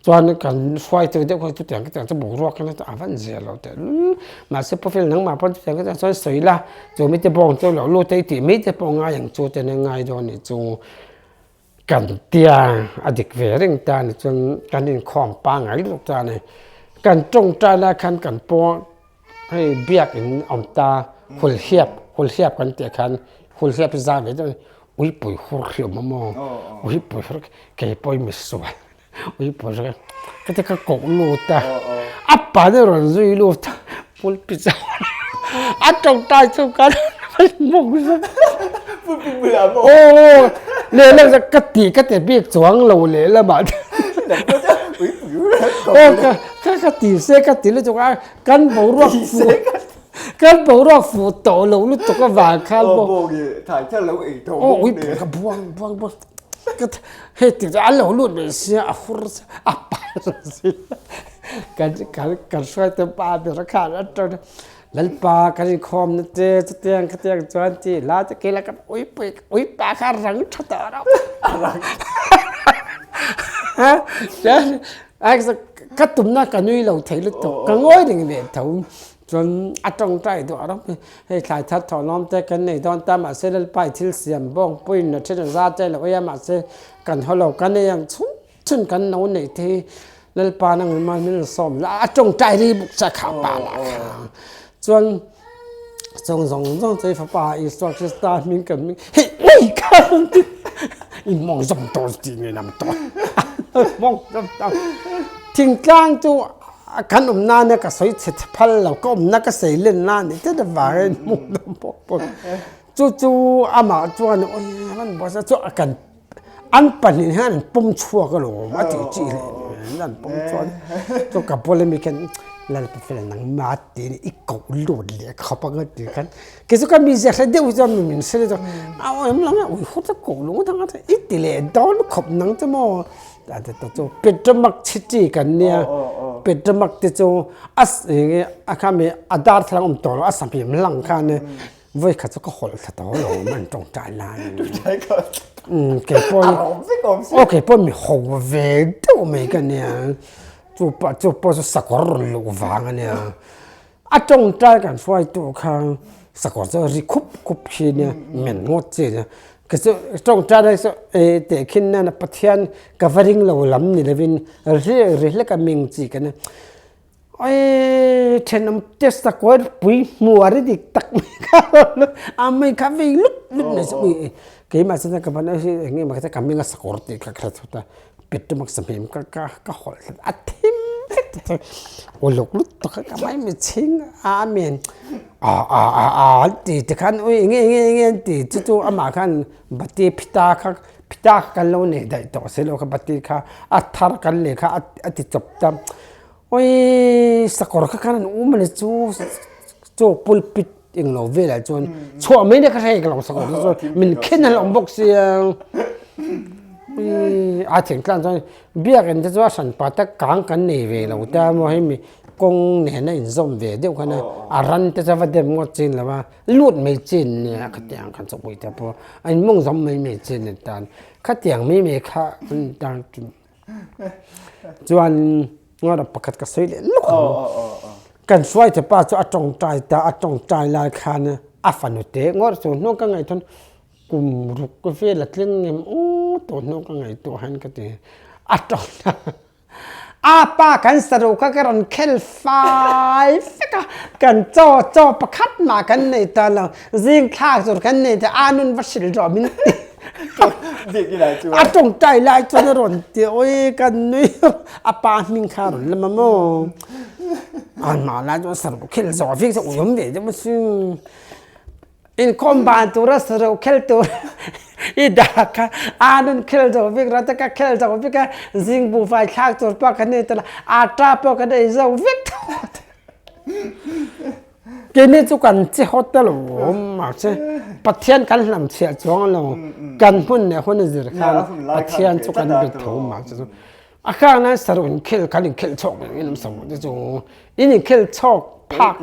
Chuan kan hruaitu deuh kha chutiang khatiang chu boruak hian a van zia lo teh lul. Mahse Pu Fel nangmah pawn chutiang khatiang chuan sawi la, chu mite bawng chu lo lut e i tih mai te pawh ngai ang chu ten a ngai dawn nih chu kan tia a dik ve reng ta ni chuan kan inkhawm pangngai lutuk ta a ni. Kan tawngtai lai khan kan pawh hei biak in awm ta hulhiap hulhiap kan tih khan hulhiap hi zau ve deuh a ni uipui hur hi a awm a maw uipui hur kei pawh i misual. Ui pawh chu ka ti ka koh lut a, a pa nih rawn zui lut a, pulpit chu a tawngtai chu ka mawng zawk. Pulpit bulah maw? Aw lehlam chuan ka ti ka ti bik chuang lo lehlamah aw ka ka ti se ka ti lutuk a, kan boruak fuh kan boruak fuh tawh lo lutuk avang khan pawh. Aw bawng i thai thar lo ei tawh bawk nen. Aw ui ka buang buang buang. Hei ti chu an lo lut mai sia a hur a pa si kan kan kan hruai te pa ber khan a ṭang Lalpa kan inkhawm na te chutiang khatiang chuan ti la te kila kan ui pui ui pa kha rang ṭha tawh rauh rang ka tumna ka nui lo thei lutuk ka ngawi reng ve tho Chuan a tawngtai duah rawng hi hei thlai thar thawhlawm te kan nei dawn ta mahse Lalpa i thil siam bawng puiin a then a za te lo ei a mahse kan haw lo kan ei ang chhung chhun kan lo neih te hi Lalpa nang in mal min sawm la a tawngtai ri bawk che kha pa lah kha chuan chung zawng zawng chu i fapa Isua Krista hming kan hming hei ui kha i mawng zawm tawh tih nge nam tawh mawng zawm tawh thingtlang chu Kan awm nana ka sawi chhe chhe phal lo, ka awmna ka sei len na ni tlat avangin hmuh dawm pawh pawh chu chu amah chuan awi an buai sa chu kan an pahnih hian an pawm chhuak alawm a tih chi leh an pawm chhuak chu ka bula mi khan Lalpa fel nangmah tiin i koh lut leh khawp ang a ti khan kei chu ka mizia hre deuh hi chuan mi min hre deuh chuan a awm lo a ui hawt a koh lung dang a i ti leh dawn khawp nang chu maw. Chu Petromak chiti kan nia Petromak te chu a enge a kha mi a darthlalang awm tawh lo a sahmim lang khan vawi khat chu ka hawlh thla tawh lo an tawngtai lai kei pawh aw kei pawh mi ho ve deuh mai ka nia chu pawh chu pawh chu sakawr rawn luh vang a nia. A tawngtai kan hruaitu kha sakawr chu ri khup khup khi nia men ngawt chi nia kei chu tawngtai lai chu e tehkhin nana Pathian ka va ring lo lam ni lovin ri ri hlek a ming chi ka nia oi thenawm te sakawr pui hmuar i dik tak mai kha a mei kha vei lut lut mai chu ui keimah chuan ka van eng nge maw ka hming a sakawr tih kha ka hre chhuat a. Petromak sahmim ka ka ka hawlh hlat a thim vek te chu uluk lutuk a ka mai mi chhing a amen a a a a an ti te khan ui enge enge enge an ti chu chu amah khan bati phita kha phita kha kan lo nei daih tawh si lo kha bati kha a thar kan lei kha a ti chawp ta ui sakawr kha khan an um a ni chu chu pulpit englo velah chuan chhuah mai na ka hre ka lo sakawr chu chuan min khen an awm bawk sia a thingtlang chuan biakin te chu a hran pa tak kang kan nei ve lo ta maw hei mi kawng nena inzawm ve deuh khan a a ran te chu a va dem ngawt chin lo va lut mai chin nia khatiang khan chawpui te pawh a inmawng zawm mai mai chin a tan khatiang mai mai kha an tan chuan Ngawt pakhat ka sawi leh lawk ang. Kan hruaite pa chu a tawngtai ta, a tawngtai lai khan a fanu te ngawt chu hnung ka ngaihtuah kum ruk vel a tling ngem aw tawh hnung ka ngaihtuah hian ka ti. A tawngtai a pa kan saruh kha ka rawn khel fai vek a, kan chaw chaw pakhat mah kan nei ta lo, zing thlak tur kan nei ta, a nun va hrilh rawh min ti. A tawngtai lai chuan a rawn ti awi kan nui a pa hming kha a rawn lam a maw anmah lai chuan saruk khel zawh vek chu ui awm ve deuh a sin inkhawm ban tura saruk khel tur i dah kha a nun khel zo vek rawh te ka khel zo vek a zing buhfai thlak tur pawh kan nei tawh lo atta pawh kan ei zo vek tawh. Keini chu kan chi hawt ta lo mahse Pathian kan hlamchhiah chuang lo kan hmun leh hun a zir khan Pathian chu kan be tho mahse chu a khang nan saruh in khel kan in khel chhawk in am saruh te chu in in khel chhawk phak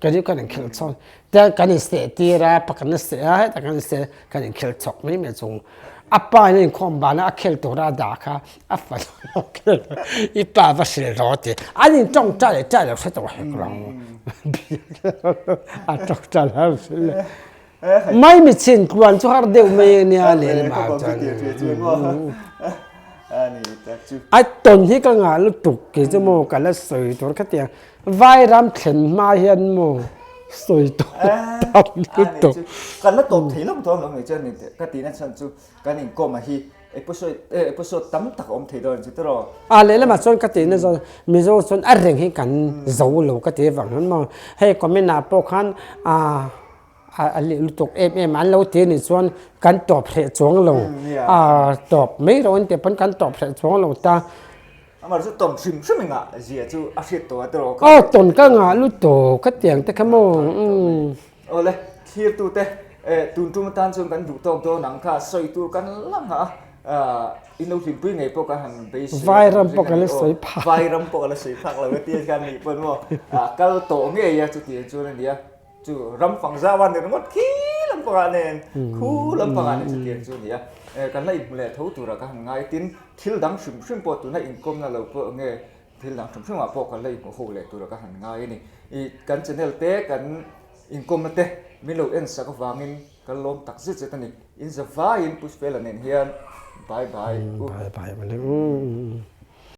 kan in kan in khel chhawk te kan in seh tir a pakhat na seh a heta kan in seh kan in khel chhawk mai mai chu a pa in a inkhawm ban a a khel tur a dah kha a fanu lo khel i pa va hril rawh ti an in tawngtai leh tai lo hre tawh hek lo a tawngtai lo hre le mai mi chin tluan chu har deuh mai ania le ma chuan a ton hi ka ngah lutuk ke chu maw ka la sawi tur khatiang vai ram thlen hma hian maw sawi tawh tam lutuk kan la tawp thei lo tawh lo mai chuan ka ti na chhan chu kan inkawm a hi Episode episode tam tak a awm thei dawn chu tiraw? A lehlamah chuan ka tihna zawn Mizo chuan a reng hi kan zo lo ka ti avang hian maw hei comment ah pawh khan ah a leh lutuk em em an lo ti anih chuan kan tawp hreh chuang lo ah tawp mai rawh an tih pawn kan tawp hreh chuang lo ta. Amah chu tawn hrim hrim engah zia chu a hriat tawh a tiraw? Aw tawn ka ngah lutuk ka tiang te kha maw. Awle, thlirtute, tun tum atan chuan kan duh tawk dawn ang kha, sawi tur kan la nghah a, in lo hlimpui ngei pawh kan han beisei a, Vairam pawh kan la sawi phak. Vairam pawh kan la sawi phak lo e tia khan nih pawn maw, kal tawh ngei a chutiang chuan a ni a, chu ram fang zau a ni ringawt khi lampangah nen, khu lampangah nen chutiang chu a ni a, kan la inhmu leh tho turah ka han ngai tin, thil dang hrim hrim pawh tuna inkawmna lo pawh nge Thil dang hrim hrimah pawh kan la inhmuh ho leh tura ka han ngai a ni. I kan channel te, kan inkawmna te min lo en sak avangin kan lawm tak zet zet a ni. In zavaiin Pushpela nen hian bye bye u. Bye bye mawle.